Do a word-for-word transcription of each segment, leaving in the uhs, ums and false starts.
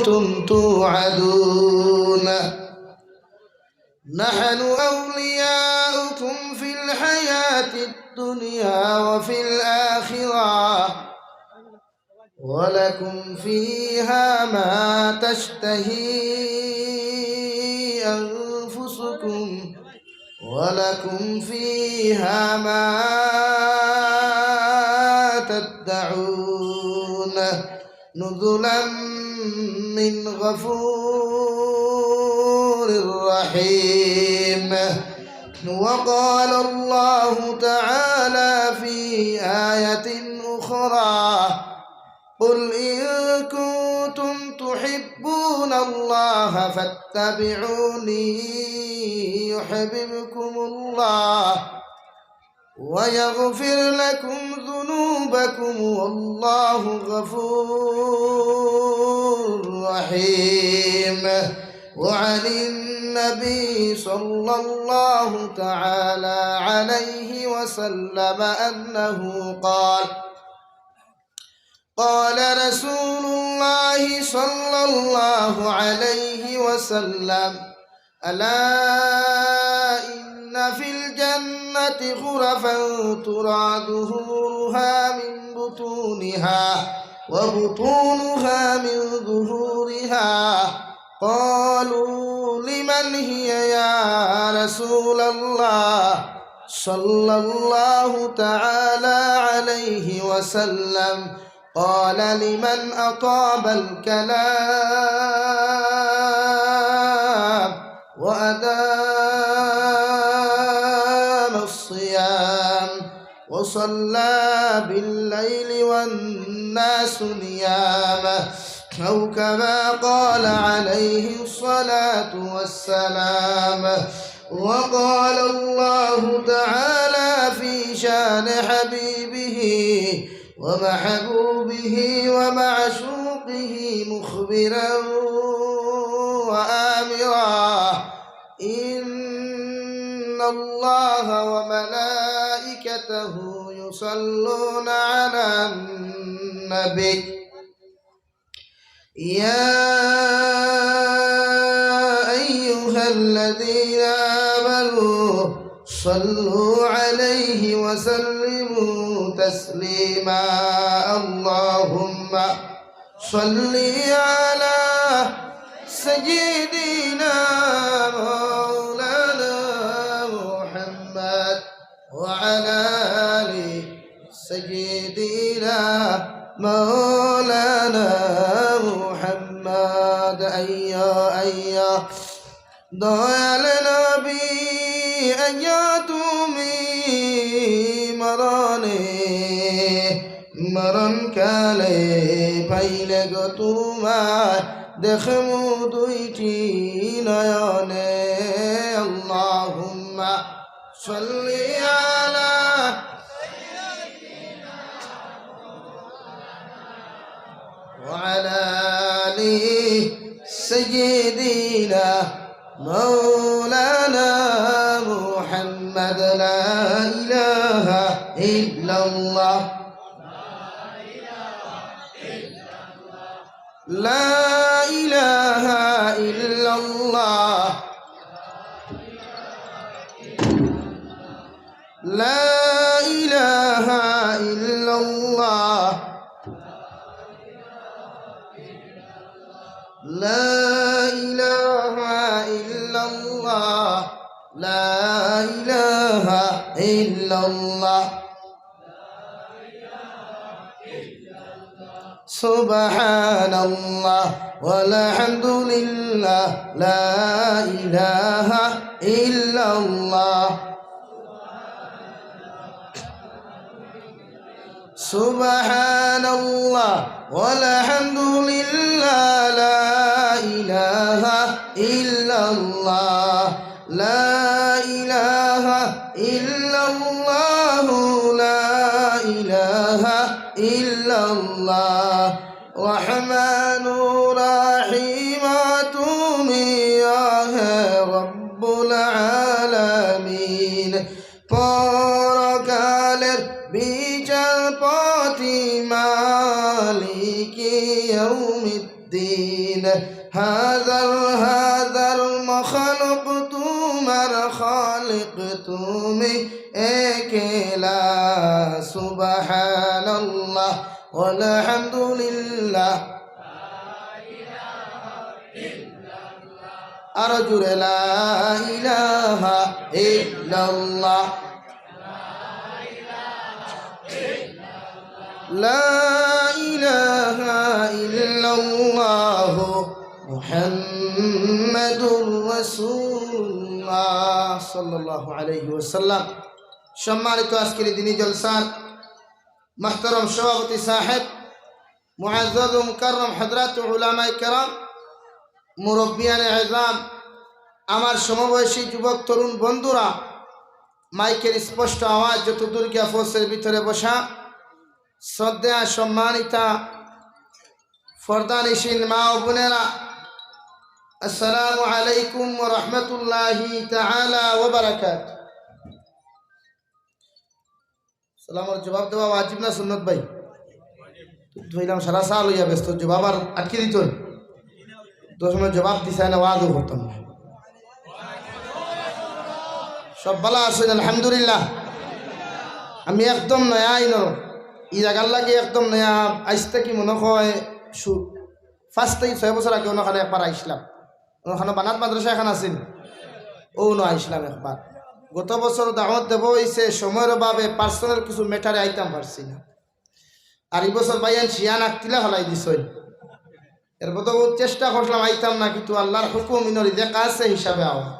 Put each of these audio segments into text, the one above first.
كنتم توعدون. نحن أولياؤكم في الحياة الدنيا وفي الآخرة، ولكم فيها ما تشتهي أنفسكم، ولكم فيها ما تدعون، نزلا من غفور رحيم. وقال الله تعالى في آية أخرى: قل إن كنتم تحبون الله فاتبعوني يحببكم الله ويغفر لكم ذنوبكم والله غفور رحيم. وعن النبي صلى الله تعالى عليه وسلم أنه قال: قال رسول الله صلى الله عليه وسلم: ألا إن في الجنة غرفا ترى ظهورها من بطونها وبطونها من ظهورها. قالوا: لمن هي يا رسول الله؟ صلى الله تعالى عليه وسلم قال: لمن أطاب الكلام وأدام الصيام وصلى بالليل والناس نيام، أو كما قال عليه الصلاة والسلام. وقال الله تعالى في شان حبيبه ومحبوبه ومعشوقه مخبرا وآمرا: إن الله وملائكته يصلون على النبي، يا أيها الذين آمنوا صلوا عليه وسلموا تسليما. اللهم صل على سيدنا مولانا محمد وعلى آل سيدنا مولانا محمد। আইয়া, আইয়া, দয়াল নবী, আইয়া তুমি মরণে, মরণ কালে পাইলে গো তোমায়, দেখমু দুইটি নয়নে। اللهم صل على وعلى آل سيدنا مولانا محمد. لا إله إلا الله. لا إله إلا الله. لا إله إلا الله. لا إله إلا الله. لا إله إلا الله. سبحان الله والحمد لله، لا إله إلا الله. سبحان الله والحمد لله، لا إله إلا الله. لا إله إلا الله، لا إله إلا الله. রহমান রহিম তুমি ইয়া হে রব্বুল আলামিন, পরকালের বিচারপতি মালিকি ইয়াউমিদ্দিন। হাজার হাজার মখলুক তোমার খালিক তুমি একলা। সুবহানাল্লাহ, ওয়ালহামদুলিল্লাহ। আরো জোরে, লা ইলাহা ইল্লাল্লাহ। লা ইলাহা ইল্লাল্লাহু মুহাম্মাদুর রাসূলুল্লাহ সাল্লাল্লাহু আলাইহি ওয়াসাল্লাম। সম্মানিত আজকের এই দিনী জলসার মুহতারাম সভাপতি সাহেব, মুআজ্জাজ ও মুকাররম হযরত উলামায়ে কেরাম, মুরব্বিয়ানে এজাম, আমার সমবয়সী যুবক তরুণ বন্ধুরা, মাইকের স্পষ্ট আওয়াজ যতদূর গিয়া পৌঁছের ভিতরে বসা শ্রদ্ধা সম্মানিতা পর্দানিশীন মা ও বোনেরা, আসসালামু আলাইকুম ওয়া রাহমাতুল্লাহি তাআলা ওয়া বারাকাতুহু। সালামর জবাব দেওয়া ওয়াজিব না সুন্নত ভাই? ধইলাম সারা সাল অইয়া ব্যস্ত, জবাব আর আটকি দিত। তো সময় জবাব দিছে না, ওয়াজও করতাম না। সব ভালা আছইন? আলহামদুলিল্লাহ। আমি একদম নয়া আইনর, ই জাগার লাগি একদম নয়া। আইজ থাকি মনে হয় শু-, পাঁচ থাকি ছয় বছর আগে অনখানো একবার আইছলাম। অনখানো বানাত মাদ্রাসা এখান আছিল, অউ নয়া আইছলাম একবার। গত বছর দাওয়াত দেওয়া অইছে, সময়র অভাবে personal কিছু matter-এ আইতাম পারছি না। আর ই বছর ভাইয়াইন শিয়ান আকতিলা ফালাই দিছইন। এর বদলে বহুত চেষ্টা করলাম আইতাম না, কিন্তু আল্লাহর হুকুম, ইনো রিজেক আছে হিসাবে আওয়া।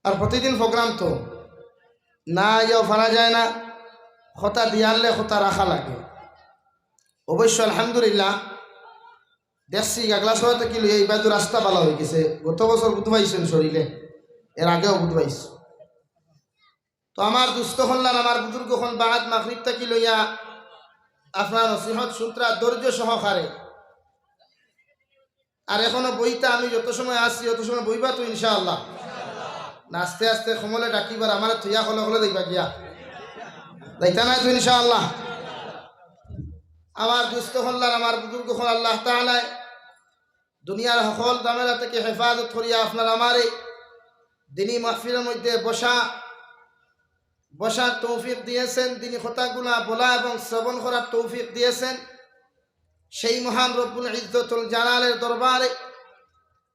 আর প্রতিদিন program তো না আইয়াও পারা যায় না, কথা দিয়ারলে কথা রাখা লাগে। অবশ্য আলহামদুলিল্লাহ দেখছি গাগলা সভা থাকি লইয়া ইবাদু রাস্তা ভালা অইগেছে। গত বছর বুধবাইছেন শরীরে, এর আগেও বুধবাইছে। তো আমার দুস্ত অকল আর আমার বুজুর্গ অকল, বাদ মাগরিব থাকি লইয়া আপনারা নসিহত শুনতরা ধৈর্য সহকারে। আর এখনো বইতা, আমি যত সময় আছি, অত সময় বইবা তো ইনশাআল্লাহ। না, আস্তে আস্তে কমলে ডাকিবার, আমারে থইয়া কলে কলে যাইবা গিয়া। যাইতা নায় তো ইনশাআল্লাহ। আমার দুস্ত অকল আর আমার বুজুর্গ অকল, আল্লাহ তাআলায় দুনিয়ার হকল ঝামেলা থাকি হেফাজত করিয়া আপনার আমারে দিনী মাহফিলর মধ্যে বসা, বসার তৌফিক দিয়েছেন, দিনী কথাগুলা বলা এবং শ্রবণ করার তৌফিক দিয়েছেন। সেই মহান রব্বুল ইজ্জতুল জালালের দরবারে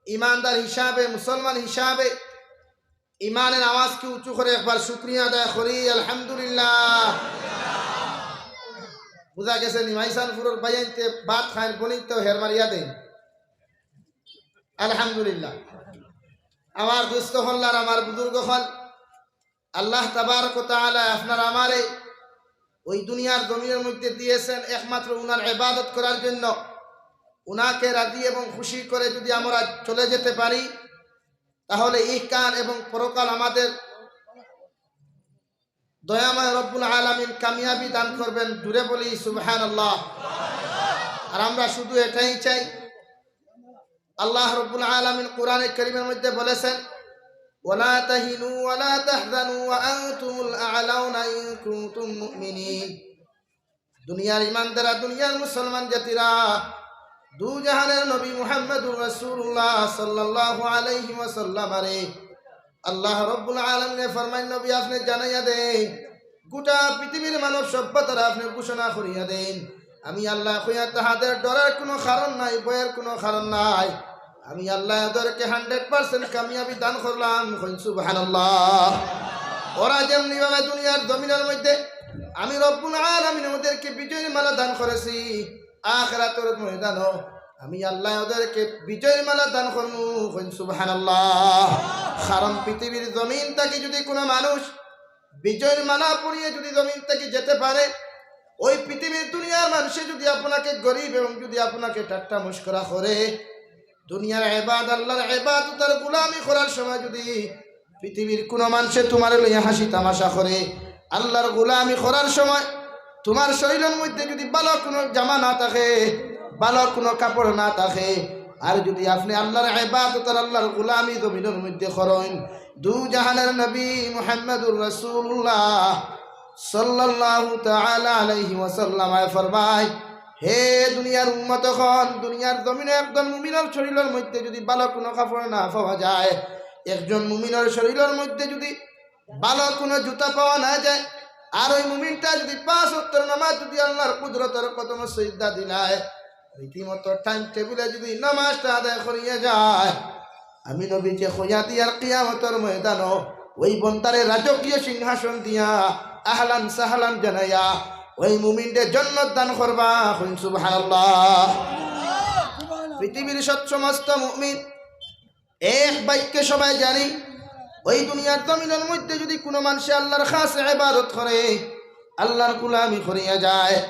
ইমানদার হিসাবে, মুসলমান হিসাবে ইমানের আওয়াজকে উঁচু করে একবার শুকরিয়া আদায় করি, আলহামদুলিল্লাহ। বুঝা গেছে নি, মাইসানপুরর ভাইয়াইন্তে ভাত খাইন, বনিতে হের মারিয়া দেইন। আলহামদুলিল্লাহ। আমার দুস্ত অকল আর আমার বুজুর্গ অকল, আল্লাহ তাবারক ওয়া তাআলা আপনার আমারে ওই দুনিয়ার জমিনের মধ্যে দিয়েছেন একমাত্র উনার ইবাদত করার জন্য। উনাকে রাজি এবং খুশি করে যদি আমরা চলে যেতে পারি, তাহলে ইহকাল এবং পরকাল আমাদের দয়াময় রব্বুল আলামিন কামিয়াবি দান করবেন। জুরে বলি সুবহানাল্লাহ। আর আমরা শুধু এটাই চাই। আল্লাহ রব্বুল আলামিন কোরআনে কারীমের মধ্যে বলেছেন, "ওয়ালা তাহিনু ওয়ালা তাহজানু ওয়া আনতুমুল আ'লাউনা ইন কুনতুম মুমিনিন।" দুনিয়ার ইমানদারা, দুনিয়ার মুসলমান জাতিরা, দু জাহানের নবী মুহাম্মদুর রাসূলুল্লাহ সাল্লাল্লাহু আলাইহি ওয়াসাল্লামরে আল্লাহ রব্বুল আলামিনে ফরমাইন, নবী, আপনে জানাইয়া দেইন, গোটা পৃথিবীর মানব সভ্যতারে আপনে ঘোষণা করিয়া দেইন, আমি আল্লাহ কইয়া তাহাদের ডরার কোনো কারণ নাই, ভয়ের কোনো কারণ নাই। আমি আল্লাহ ওদেরকে hundred percent কামিয়াবি দান করলাম। কইন সুবহানাল্লাহ। ওরা যেমনি ভাবে দুনিয়ার জমিনের মধ্যে আমি রব্বুল আলামিন ওদেরকে বিজয়ীর মালা দান করেছি, আখিরাতের ময়দানও আমি আল্লাহ ওদেরকে বিজয়ীর মালা দান করমু। কইন সুবহানাল্লাহ। কারণ পৃথিবীর জমিন থাকি যদি কোনো মানুষ বিজয়ীর মালা পরিয়া যদি জমিন থাকি যেতে পারে, ওই পৃথিবীর দুনিয়ার মানুষে যদি আপনাকে গরিব এবং যদি আপনাকে ঠাট্টা মস্করা করে, দুনিয়ার ইবাদ, আল্লাহর ইবাদতর গোলামি করার সময় যদি পৃথিবীর কোনো মানুষে তোমারে লইয়া হাসি তামাশা করে, আল্লাহর গোলামি করার সময় তোমার শরীরের মধ্যে যদি ভালো কোনো জামা না থাকে, ভালো কোনো কাপড় না থাকে, আর যদি আপনে আল্লাহর ইবাদত আর আল্লাহর গোলামি জমিনের মধ্যে করইন, দু জাহানের নবী মুহাম্মদুর রাসূলুল্লাহ সাল্লাল্লাহু তাআলা আলাইহি ওয়াসাল্লাম ফরমায়, হে দুনিয়ার উম্মত, অখন দুনিয়ার জমিনো একজন মুমিনর শরীলর মধ্যে যুদি ভালা কুনু কাপড় না পাওয়া যায়, একজন মুমিনর শরীলর মধ্যে যুদি ভালা কুনু জুতা পাওয়া না যায়, আর ওই মুমিনটা যুদি পাঁচ ওয়াক্তর নামাজ যুদি আল্লার কুদরতর কদমো সিজদা দিলায়, রীতিমতো time table-এ যুদি নামাজটা আদায় করিয়া যায়, আমি নবীয়ে কইয়া দিয়ার কিয়ামতর ময়দানো ওই বন্দারে রাজকীয় সিংহাসন দিয়া আহলান সাহলান জানাইয়া ওই মুমিনরে জন্নত দান করবা। কইন সুবহানাল্লাহ। পৃথিবীর সব সমস্ত মুমিন এক বাক্যে সবাই জানি, ওই দুনিয়ার জমিনর মধ্যে যুদি কুনু মানষে আল্লার খাস ইবাদত করে, আল্লার গুলামি করিয়া যায়,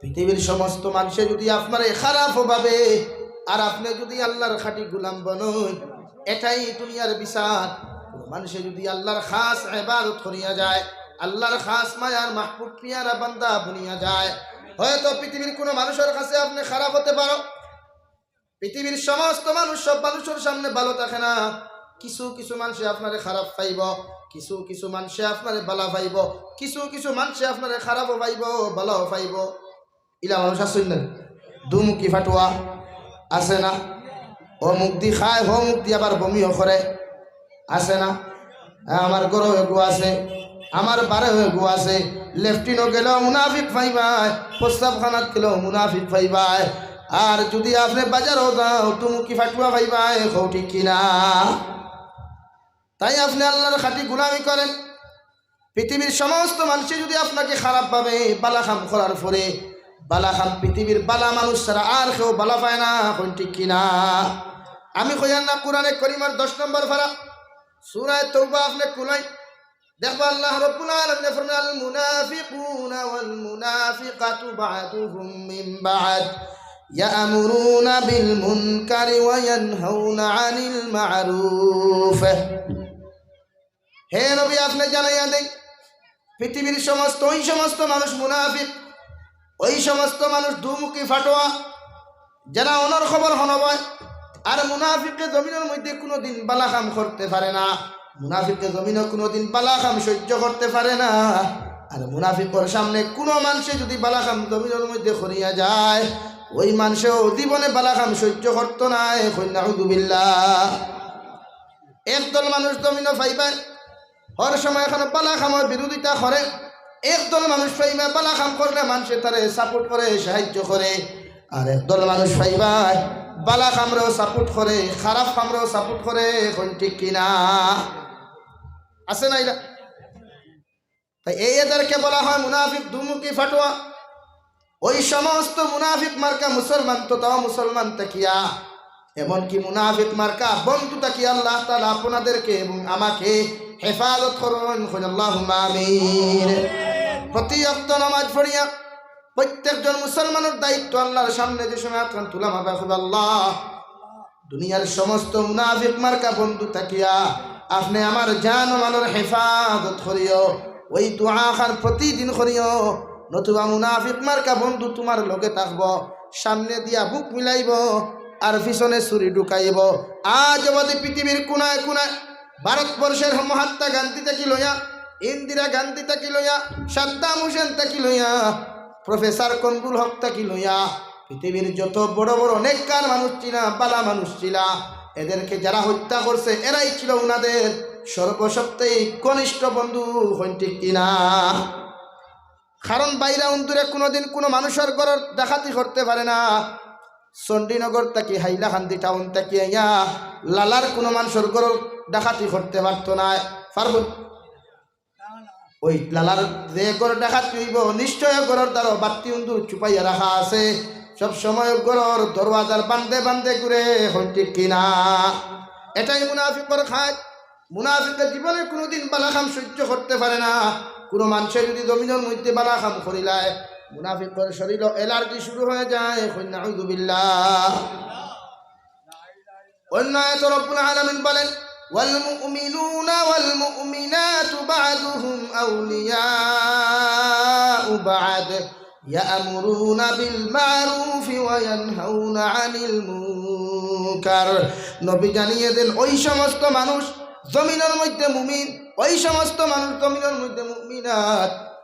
পৃথিবীর সমস্ত মানষে যুদি আপনারে খারাপ ভাবে, আর আপনে যুদি আল্লার খাঁটি গুলাম বনইন, এটাই দুনিয়ার বিচার। কুনু মানষে যুদি আল্লার খাস ইবাদত করিয়া যায়, আল্লার খাস মায়ার মাহবুব পিয়ারা বান্দা বনিয়া যায়, হয়তো পৃথিবীর কুনু মানুষর কাছে আপনে খারাপ অইতে পারো, পৃথিবীর সমস্ত মানুষ সব মানুষর সামনে ভালা থাকে না। কিছু কিছু মানষে আপনারে খারাপ পাইবো, কিছু কিছু মানষে আপনারে ভালা পাইবো, কিছু কিছু মানষে আপনারে খারাপও পাইবো, ভালাও পাইবো। ইলা মানুষ আছইন না? দুমুখী ফাটুয়া আছে না? অউ মুখদি খায়, হউ মুখদি আবার বমিও করে, আছে না? আমার ঘরো এগু আছে, আমার বারেও এগু আছে। লেট্রিনো গেলেও মুনাফিক পাইবায়, প্রস্রাবখানাত গেলেও মুনাফিক পাইবায়। আর যুদি আপনে বাজারো যাও, দুমুখী ফাটুয়া পাইবায়, কও ঠিক কি না? তাই আপনে আল্লার খাঁটি গুলামি করেন। পৃথিবীর সমস্ত মানষে যুদি আপনাকে খারাপ ভাবে, ভালা কাম করার পরে ভালা কাম পৃথিবীর ভালা মানুষ ছাড়া আর কেউ ভালা পায় না, কইন ঠিক কি না? আমি কইয়ার না, কুরআনে করিমর দশ নম্বর পারা, সূরা তওবা আপনে খুলইন, দেখবা আল্লাহ রাব্বুল আলামিনে ফরমাইন, "المنافقون والمنافقات بعضهم من بعض يأمرون بالمنكر وينهون عن المعروف।" হে নবী, আপনে জানাইয়া দেইন, পৃথিবীর সমস্ত, ওই সমস্ত মানুষ মুনাফিক, ওই সমস্ত মানুষ দুমুখী ফাটুয়া, যারা অনর খবর হনবায়। আর মুনাফিকে জমিনর মধ্যে কুনুদিন ভালা কাম করতে পারে না, মুনাফিকে জমিনো কুনুদিন ভালা কাম সহ্য করতে পারে না। আর মুনাফিকর সামনে কুনু মানষে যুদি ভালা কাম জমিনর মধ্যে করিয়া যায়, ওই মানষেও জীবনে ভালা কাম সহ্য করতো নায়। কইন নাউজুবিল্লাহ। একদল মানুষ জমিনো পাইবায়, হর সময় এখানো ভালা কামর বিরোধিতা করে। একদল মানুষ পাইবায় ভালা কাম করলে মানষে তারে support করে, সাহায্য করে। আর একদল মানুষ পাইবায় ভালা কামরেও support করে, খারাপ কামরেও support করে। কইন ঠিক কি না? আছে না ইলা? তাই এই এদেরকে বলা হয় মুনাফিক, দুমুখী ফাটুয়া। ওই সমস্ত মুনাফিক মার্কা মুসলমান তো তাও মুসলমান থাকিয়া, এমনকি মুনাফিক মার্কা বন্ধু থাকিয়া আল্লাহ তাআলা আপনাদেরকে এবং আমাকে হেফাজত করুন। কইন আল্লাহুম্মা আমিন। প্রতি ওয়াক্ত নামাজ পড়িয়া প্রত্যেকজন মুসলমানর দায়িত্ব আল্লাহর সামনে যে সময় আতখান তুলা মারবা, কইবা, "আল্লাহ, দুনিয়ার সমস্ত মুনাফিক মার্কা বন্ধু থাকিয়া আপনে আমার জান ও মালর হেফাজত করিও।" ওই দোয়া খান প্রতিদিন করিও, নতুবা মুনাফিক মার্কা বন্ধু তুমার লগে থাকবো, সামনে দিয়া বুক মিলাইবো আর পিছনে ছুরি ঢুকাইবো। আজ অবধি পৃথিবীর কোনায় কোনায় ভারতবর্ষের মহাত্মা গান্ধী থাকি লইয়া, ইন্দিরা গান্ধী থাকি লইয়া, সাদ্দাম হোসেন থাকি লইয়া, প্রফেসর কমরুল হক থাকি লইয়া, পৃথিবীর যত বড় বড় নেককার মানুষ ছিলা, ভালা মানুষ ছিলা, এদেরকে যারা হত্যা করছে, এরাই ছিল উনাদের সর্বসত্ত্বেই ঘনিষ্ঠ বন্ধু। কইন ঠিক কি না? কারণ বাইরা উন্দুরে কুনুদিন কুনু মানুষর ঘরর ডাকাতি করতে পারে না। চণ্ডীনগর থাকি, হাইলাকান্দি টাউন থাকি আইয়া লালার কুনু মানুষর ঘরর ডাকাতি করতে পারতো নায়। পারবো? ওই লালার যে ঘরর ডাকাতি অইবো, নিশ্চয় ঘরর দ্বারো বাত্তি উন্দুর চুপাইয়া রাখা আছে। সব সময় ঘরর দরওয়াজার বান্দে বান্দে ঘুরে, কইন ঠিক কি না? এটাই মুনাফিকর কাজ। মুনাফিকে জীবনে কুনুদিন ভালা কাম সহ্য করতে পারে না। কুনু মানষে যুদি জমিনর মধ্যে ভালা কাম করিলায়, মুনাফিকর শরীরো allergy শুরু হয়ে যায়। কইন নাউজুবিল্লাহ। অন্য আয়াতে রব্বুল আলামিন বলেন, "والمؤمنون والمؤمنات بعضهم أولياء بعض يأمرون بالمعروف وينهون عن المنكر।" নবী জানিয়ে দেন, ওই সমস্ত মানুষ জমিনর মধ্যে মুমিন, ওই সমস্ত মানুষ জমিনর মধ্যে মুমিনাত,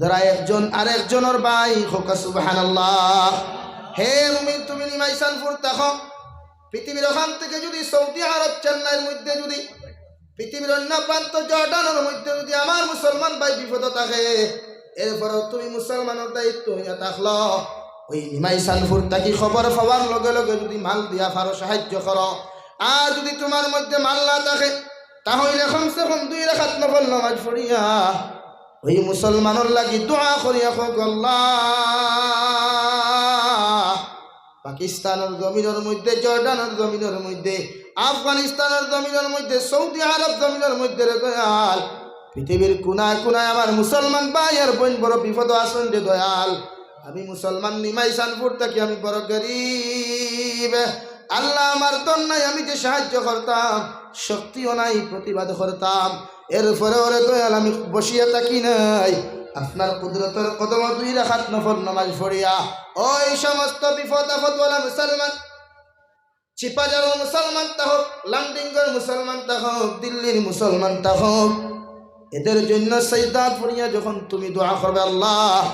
যারা একজন আরেকজনর ভাই, কউক্কা সুবহানাল্লাহ। হে মুমিন, তুমি নিমাইশানপুর থাকো, পৃথিবীর ওখান থেকে যদি সৌদি আরব চেন্নাইর মধ্যে যদি পৃথিবীর অন্য প্রান্ত জর্ডানর মধ্যে যদি আমার মুসলমান ভাই বিপদো থাকে, এরপরেও তুমি মুসলমানর দায়িত্ব অইয়া থাকলো, ওই নিমাইশানপুর থাকি খবর পাওয়ার লগে লগে যদি মাল দিয়া পারো সাহায্য করো, আর যদি তুমার মধ্যে মাল না থাকে, তা অইলে কমসে কম দুই রাকাত নফল নামাজ পড়িয়া ওই মুসলমানর লাগি দোয়া করিয়া কউক্কা, আল্লাহ, পাকিস্তানর জমিনর মধ্যে, জর্ডানর জমিনর মধ্যে, আফগানিস্তানর জমিনর মধ্যে, সৌদি আরব জমিনর মধ্যে রে দয়াল, পৃথিবীর কোনায় কোনায় আমার মুসলমান ভাই আর বইন বড় বিপদো আছইন রে দয়াল। আমি মুসলমান নিমাইশানপুর থাকি আমি বড় গরিব। আল্লাহ, আমার ধন নাই, আমি যে সাহায্য করতাম, শক্তিও নাই, প্রতিবাদ করতাম। এরপরেও রে দয়াল, আমি বসিয়া থাকি নাই, আপনার কুদরতর কদমো দুই রাকাত নফল নামাজ পড়িয়া ওই সমস্ত বিপদ আপদওয়ালা মুসলমান, চিপাঝারর মুসলমান তা হউক, লাংডিংগর মুসলমান তা হউক, দিল্লির মুসলমান তা হউক, এদের জন্য সেজদাত পড়িয়া যখন তুমি দোয়া করবে, আল্লাহ,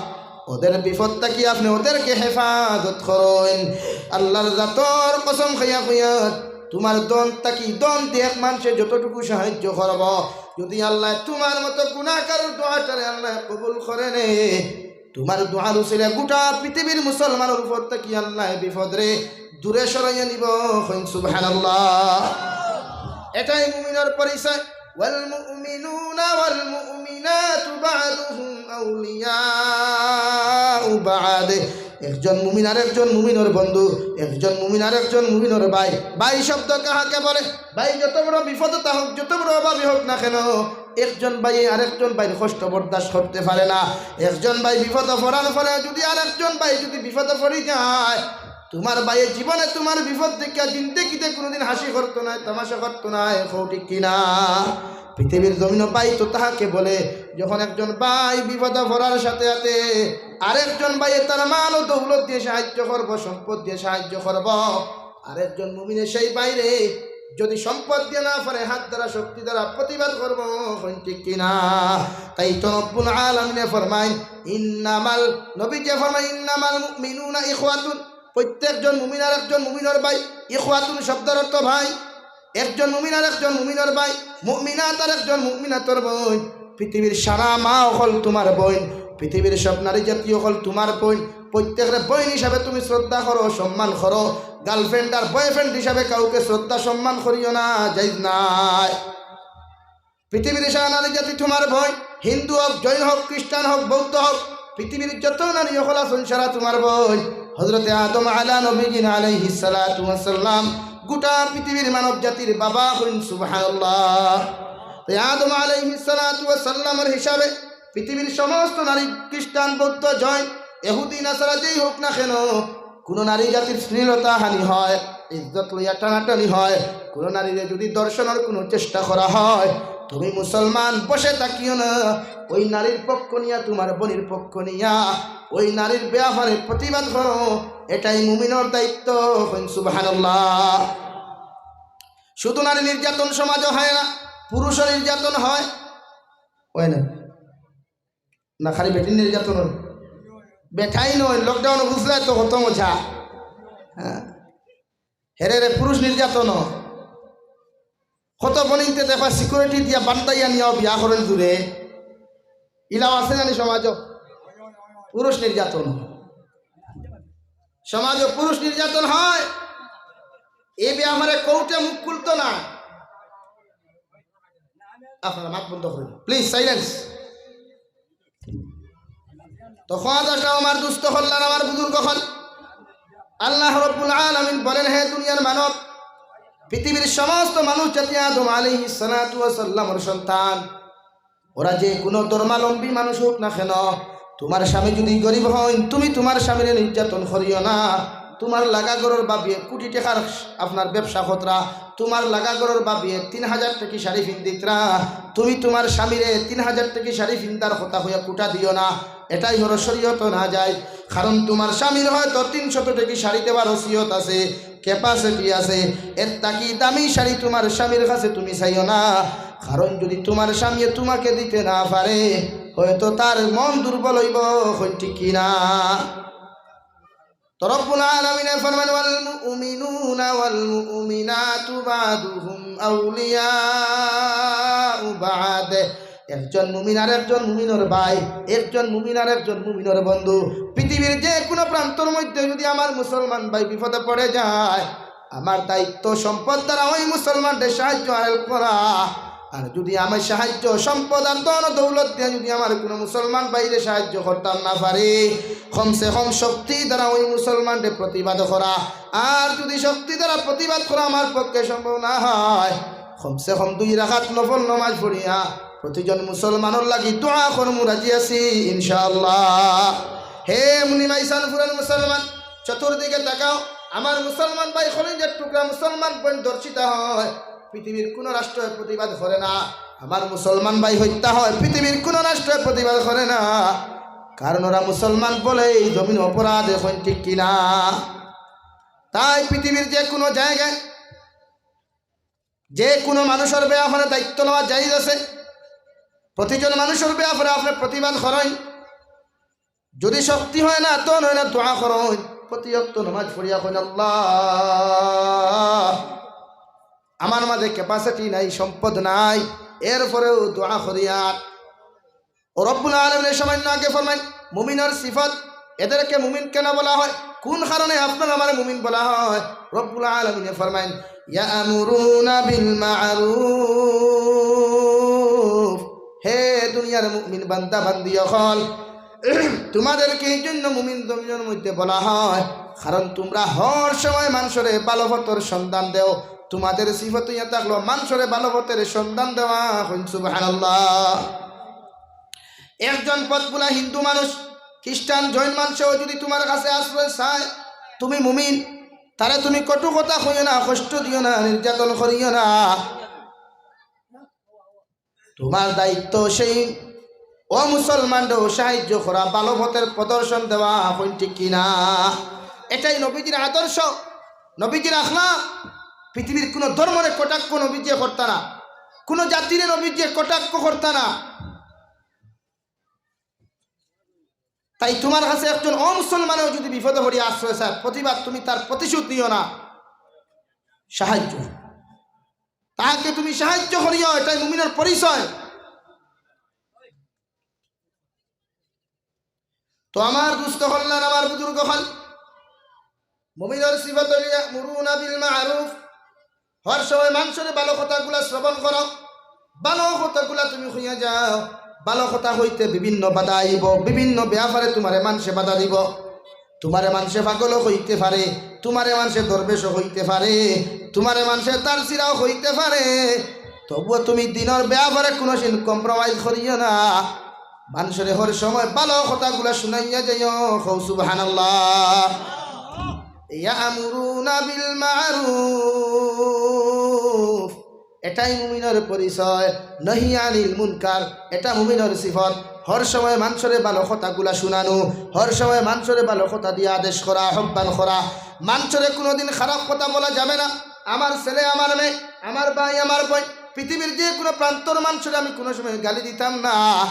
ওদের বিপদ থাকি আপনে ওদেরকে হেফাজত করইন। আল্লাহর জাতর কসম খাইয়া কইয়ার, তুমার ধন থাকি, ধন দি এক মানষে যতটুকু সাহায্য করবো, যদি আল্লায় তুমার মতো গুনাহগারর দোয়াটারে আল্লায় কবুল করে নে, তুমার দোয়ার উসিলায় গোটা পৃথিবীর মুসলমানর উপর থাকি আল্লায় বিপদরে দূরে সরাইয়া নিবো। কইন সুবহানাল্লাহ। এটাই মুমিনর পরিচয়। والمؤمنون والمؤمنات بعضهم أولياء بعض। একজন মুমিন আর একজন মুমিনর বন্ধু, একজন মুমিন আর একজন মুমিনর ভাই। ভাই শব্দ কাহাকে বলে? ভাই যত বড় বিপদো থাকউক, যত বড় অভাবী হউক না কেন, একজন ভাইয়ে আরেকজন ভাইর কষ্ট বরদাস্ত করতে পারে না। একজন ভাই বিপদো পড়ার পরে যদি আরেকজন ভাই যদি বিপদো পড়ি যায়, তুমার ভাইয়ে জীবনে তুমার বিপদ দেখিয়া জিন্দেগিতে কুনুদিন হাসি করতো নায়, তামাশা করতো নায়, কও ঠিক কি না? পৃথিবীর জমিনো ভাই তো তাহাকে বলে, যখন একজন ভাই বিপদো পড়ার সাথে সাথে আরেকজন ভাইয়ে তার মাল ও দৌলত দিয়া সাহায্য করবো, সম্পদ দিয়া সাহায্য করবো, আরেকজন মুমিনে সেই ভাইরে যদি সম্পদ দিয়া না পারে, হাত দ্বারা, শক্তি দ্বারা প্রতিবাদ করবো, কইন ঠিক কি না? তাই তো রব্বুল আলামিনে ফরমাইন, ইন্নামাল, নবীজি ফরমাইন, "ইন্নামাল মুমিনুনা ইখওয়াতুন", প্রত্যেকজন মুমিন আর একজন মুমিনর ভাই। ইখওয়াতুন শব্দর অর্থ ভাই। একজন মুমিন আর একজন মুমিনর ভাই, মুমিনাত আর একজন মুমিনাতর বইন। পৃথিবীর সারা মা অকল তুমার বইন, পৃথিবীর সব নারী জাতি অকল তুমার বইন। প্রত্যেকরে বইন হিসাবে তুমি শ্রদ্ধা করো, সম্মান করো। গার্লফ্রেন্ড আর বয়ফ্রেন্ড হিসাবে কাউকে শ্রদ্ধা সম্মান করিও না, জায়েজ নায়। পৃথিবীর সারা নারী জাতি তুমার বইন, হিন্দু হউক, জৈন হউক, খ্রিস্টান হউক, বৌদ্ধ হউক, পৃথিবীর যত নারী অকল আছইন সারা তুমার বইন। হযরতে আদম আলা নবীজিনা আলাইহিস সালাতু ওয়াস সালাম গোটা পৃথিবীর মানব জাতির বাবা, কইন সুবহানাল্লাহ। তাই আদম আলাইহিস সালাতু ওয়াস সালামর হিসাবে পৃথিবীর সমস্ত নারী, খ্রিস্টান, বৌদ্ধ, জৈন, এহুদি, নাসারা যেই হউক না কেন, কুনু নারী জাতির শ্লীলতা হানি হয়, ইজ্জত লইয়া টানাটানি হয়, কুনু নারীরে যদি ধর্ষণর কুনু চেষ্টা করা হয়, তুমি মুসলমান বসে থাকিও না, ওই নারীর পক্ষ নিয়া, তুমার বইনর পক্ষ নিয়া ওই নারীর ব্যাপারে প্রতিবাদ করো, এটাই মুমিনর দায়িত্ব। কইন সুবহানাল্লাহ। শুধু নারী নির্যাতন সমাজো হয় না, পুরুষও নির্যাতন হয়, হয় না? না, খালি বেটির নির্যাতন অয়? বেটাইন অয়, লকডাউন বুঝলে তো কত মজা। হ্যাঁ। হেরে রে, পুরুষ নির্যাতন অয়। কত বইনতে দেখবা সিকিউরিটি দিয়া বান্ধাইয়া নিয়াও বিয়া করইন দূরে। ইলাও আছে জানি সমাজো? পুরুষ নির্যাতন অয়। সমাজো পুরুষ নির্যাতন হয়, এই ব্যাপারে কোর্টে মুখ খুলতো না। আপনারা মাত বন্ধ করইন, প্লিজ, সাইলেন্স। তো খাজা শাহ, আমার দুস্ত অকল আর আমার বুজুর্গ অকল, আল্লাহ রাব্বুল আলামিন বলেন, হে দুনিয়ার মানব, পৃথিবীর সমস্ত মানুষ জাতি আদম আলাইহিস সালাতু ওয়াস সালামর সন্তান, ওরা যে কুনু ধর্মাবলম্বী মানুষ হউক না কেন, তুমার স্বামী যদি গরিব হইন, তুমি তুমার স্বামীরে নির্যাতন করিও না। তুমার লাগা ঘরর ভাবিয়ে কুটি টেকার আপনার ব্যবসা কররা, তুমার লাগা ঘরর ভাবিয়ে তিন হাজার টেকি শাড়ি ফিন্দিত্রা, তুমি তুমার স্বামীরে তিন হাজার টেকি শাড়ি ফিন্দার কথা কইয়া কুটা দিও না। এটাই হলো শরীয়তো নাজায়েজ। কারণ তুমার স্বামীর হয়তো তিনশত টেকি শাড়ি দেওয়ার ওসিয়ত আছে, capacity আছে, এর থাকি দামি শাড়ি তুমার স্বামীর কাছে তুমি চাইও না। কারণ যদি তুমার স্বামীয়ে তুমাকে দিতে না পারে, হয়তো তার মন দুর্বল অইবো, কইন ঠিক কি না? তো রব্বুল আলামিনে ফরমান, "ওয়াল মুমিনুনা ওয়াল মুমিনাতু বাদুহুম আউলিয়াউ বাদ।" একজন মুমিন আর একজন মুমিনর ভাই, একজন মুমিন আর একজন মুমিনর বন্ধু। পৃথিবীর যে কোনো প্রান্তর মধ্যে যদি আমার মুসলমান ভাই বিপদে পড়ে যায়, আমার দায়িত্ব সম্পদ দ্বারা ওই মুসলমানরে সাহায্য আর help করা। আর যদি আমি সাহায্য সম্পদ আর ধন দৌলত দিয়া যদি আমার কোনো মুসলমান ভাইরে সাহায্য করতাম না পারি, কমসে কম শক্তি দ্বারা ওই মুসলমানরে প্রতিবাদ করা। আর যদি শক্তি দ্বারা প্রতিবাদ করা আমার পক্ষে সম্ভব না হয়, কমসে কম দুই রাকাত নফল নামাজ পড়িয়া প্রতিজন মুসলমানর লাগি দোয়া করমু, রাজি আছি ইনশাআল্লাহ। হে মুনিমাইসানপুরের মুসলমান, চতুর্দিকে তাকাও, আমার মুসলমান ভাই, কলিজার টুকরা মুসলমান বোন ধর্ষিতা হয়, পৃথিবীর কোনো রাষ্ট্রে প্রতিবাদ করে না। আমার মুসলমান ভাই হত্যা হয়, পৃথিবীর কোনো রাষ্ট্রে প্রতিবাদ করে না। কারণ ওরা মুসলমান বলে এই জমিন অপরাধ, কইন ঠিক কি না? তাই পৃথিবীর যে কোনো জায়গায় যে কোনো মানুষর ব্যাপারে দায়িত্ব নেওয়া জায়েজ আছে। প্রতিজন মানুষর ব্যাপারে আপনি প্রতিবাদ করইন। যদি শক্তি হয় না, ধন হয় না, দোয়া করইন। প্রতি ওয়াক্ত নামাজ পড়িয়া কইন, "আল্লাহ, আমার মাঝে capacity নাই, সম্পদ নাই, এরপরেও দোয়া করিয়ার।" ও রব্বুল আলামিনে সামান্য আগে ফরমাইন, মুমিনর সিফত, এদেরকে মুমিন কেন বলা হয়? কোন কারণে আপনার আমারে মুমিন বলা হয়? রব্বুল আলামিনে ফরমাইন, "ইয়া'মুরুনা বিল মা'রুফ।" হে দুনিয়ার মুমিন বান্দা বান্দি অকল, তোমাদেরকে এই জন্য মুমিন জমিনের মধ্যে বলা হয়, কারণ তোমরা হর সময় মানুষরে ভালো পথর সন্ধান দেও। তোমাদের সিফত ইয়া থাকলো মানুষরে ভালো পথর সন্ধান দেওয়া। কইন সুবহানাল্লাহ। একজন পথভুলা হিন্দু মানুষ, খ্রিস্টান, জৈন মানুষেও যদি তোমার কাছে আশ্রয় চায়, তুমি মুমিন, তারে তুমি কটু কথা কইও না, কষ্ট দিও না, নির্যাতন করিও না। তোমার দায়িত্ব সেই অমুসলমানরেও সাহায্য করা, ভালো পথর প্রদর্শন দেওয়া, কইন ঠিক কি না? এটাই নবীজির আদর্শ, নবীজির আখলাক। পৃথিবীর কোনো ধর্মরে কটাক্ষ নবীজিয়ে করতা না, কোনো জাতিরে নবীজিয়ে কটাক্ষ করতা না। তাই তোমার কাছে একজন অমুসলমানও যদি বিপদে পড়িয়া আশ্রয় চায়, প্রতিবাদ, তুমি তার প্রতিশোধ নিও না, সাহায্য। তাকে তুমি সাহায্য করিও, এটাই মুমিনের পরিচয়। তো আমার দুস্ত অকল, আমার বুজুর্গ অকল, মুমিনর সিফত অইলো ইয়া'মুরুনা বিল মা'রুফ, হর সময় মানুষরে ভালো কথাগুলা শ্রবণ করো, ভালো কথাগুলা তুমি কইয়া যাও। ভালো কথা কইতে বিভিন্ন বাধা আইবো, বিভিন্ন ব্যাপারে তোমারে মানুষে বাধা দিবো। তোমারে মানুষে পাগলও কইতে পারে, তোমারে মানুষে দরবেশও কইতে পারে, তোমারে মানুষে তারসিরাও কইতে পারে, তবুও তুমি দ্বীনর ব্যাপারে কুনুদিন compromise করিও না। মানুষরে হর সময় ভালো কথাগুলা শুনাইয়া যাইও। কও সুবহানাল্লাহ। ইয়া'মুরুনা বিল মা'রুফ, এটাই মুমিনর পরিচয়। নাহি আনিল মুনকার, এটা মুমিনর সিফত। হর সময় মানুষরে ভালো কথাগুলা শুনানো, হর সময় মানুষরে ভালো কথা দিয়া আদেশ করা, আহ্বান করা। মানুষরে কুনুদিন খারাপ কথা বলা যাবে না। আমার ছেলে, আমার মেয়ে, আমার ভাই, আমার বোন, পৃথিবীর যে কুনু প্রান্তর মানুষরে আমি কুনু সময় গালি দিতাম না।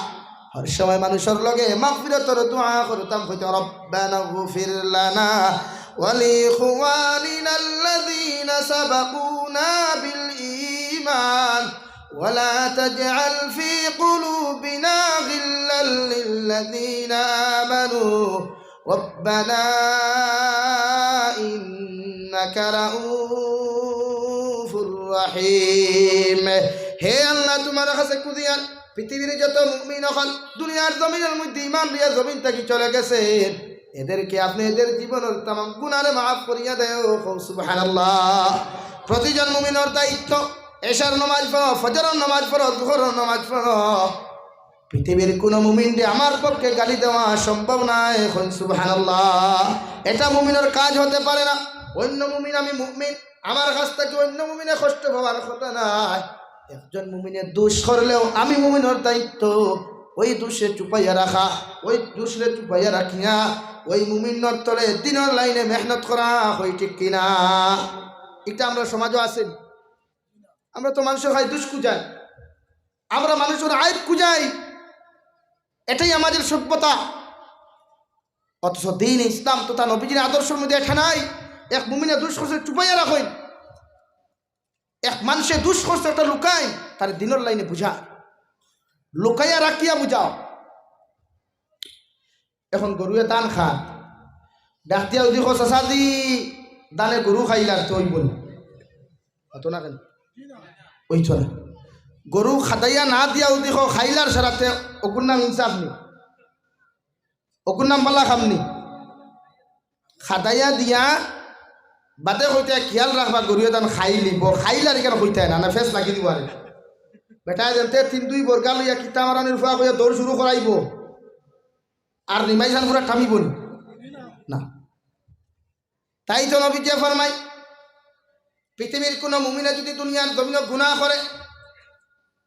হর সময় মানুষর লগে মাগফিরাতর দোয়া করতাম, কইতাম, "রব্বানা গফির লানা ওয়া লিইখওয়ানিনাল্লাযীনা সাবাকুনা বিল ঈমান ওয়া লা তাজআল ফী কুলুবিনা গিল্লাল লিল্লাযীনা আমানু রব্বানা ইন্নাকা রাউফুর রাহিম।" হে আল্লাহ, তোমার কাছে কুদিয়ার পৃথিবীর যত মুমিন অকল দুনিয়ার জমিনর মধ্যে ঈমান লইয়া জমিন থাকি চলে গেছে, এদেরকে আপনে এদের জীবনর তামাম গুনারে মাফ করিয়া দেও। কও সুবহানাল্লাহ। প্রতিজন মুমিনর দায়িত্ব, এশার নামাজ পড়ো, ফজরর নামাজ পড়ো, জোহরর নামাজ পড়ো। পৃথিবীর কুনু মুমিনরে আমার পক্ষে গালি দেওয়া সম্ভব নায়। কইন সুবহানাল্লাহ। এটা মুমিনর কাজ হতে পারে না। অন্য মুমিন, আমি মুমিন, আমার কাছ থাকি অন্য মুমিনে কষ্ট পাওয়ার কথা নায়। একজন মুমিনে দোষ করলেও আমি মুমিনর দায়িত্ব ওই দোষরে চুপাইয়া রাখা, ওই দোষরে চুপাইয়া রাখিয়া ওই মুমিনর তলে দ্বীনর লাইনে মেহনত করা। কই ঠিক কি না? এটা আমরার সমাজও আছে। আমরা তো মানুষর খালি দোষ খুঁজাই, আমরা মানুষর আইব খুঁজাই। এটাই আমাদের সভ্যতা। অথচ দ্বীন ইসলাম তথা নবীজির আদর্শর মধ্যে এটা নাই। এক মুমিনে দুষ করছে, চুপাইয়া রাখইন। এক মানষে দুষ করছে, একটা লুকাইন, তারে দ্বীনর লাইনে বুঝা, লুকাইয়া রাখিয়া বুঝাও। এখন গরুয়ে ধান খায়, ডাক দিয়া যদি কও, "চাচাজি, ধানে গরু খাইলার, তে অইবো নি?" অইতো না কেনে? অইতো না। গরু খেদাইয়া না দিয়া যদি কও, "খাইলার সারাতে", অগুর নাম ইনসাফ নি? অগুর নাম বালা কাম নি? খেদাইয়া দিয়া বাদে কইতে, "খিয়াল রাখবা, গরুয়ে ধান খাইলিবো, খাইলার ইখান কইতায় না, না ফেস লাগি দিবো আরে।" বেটায় যেনতে তিন দুই বর্গা লইয়া কিতা মারানির ফুয়া কইয়া দৌড় শুরু করাইবো। আর নিমাইছান পুরা থামিবো নি? না। তাই তো নবীজিয়ে ফরমাইন, পৃথিবীর কুনু মুমিনে যদি দুনিয়ার জমিনো গুনাহ করে,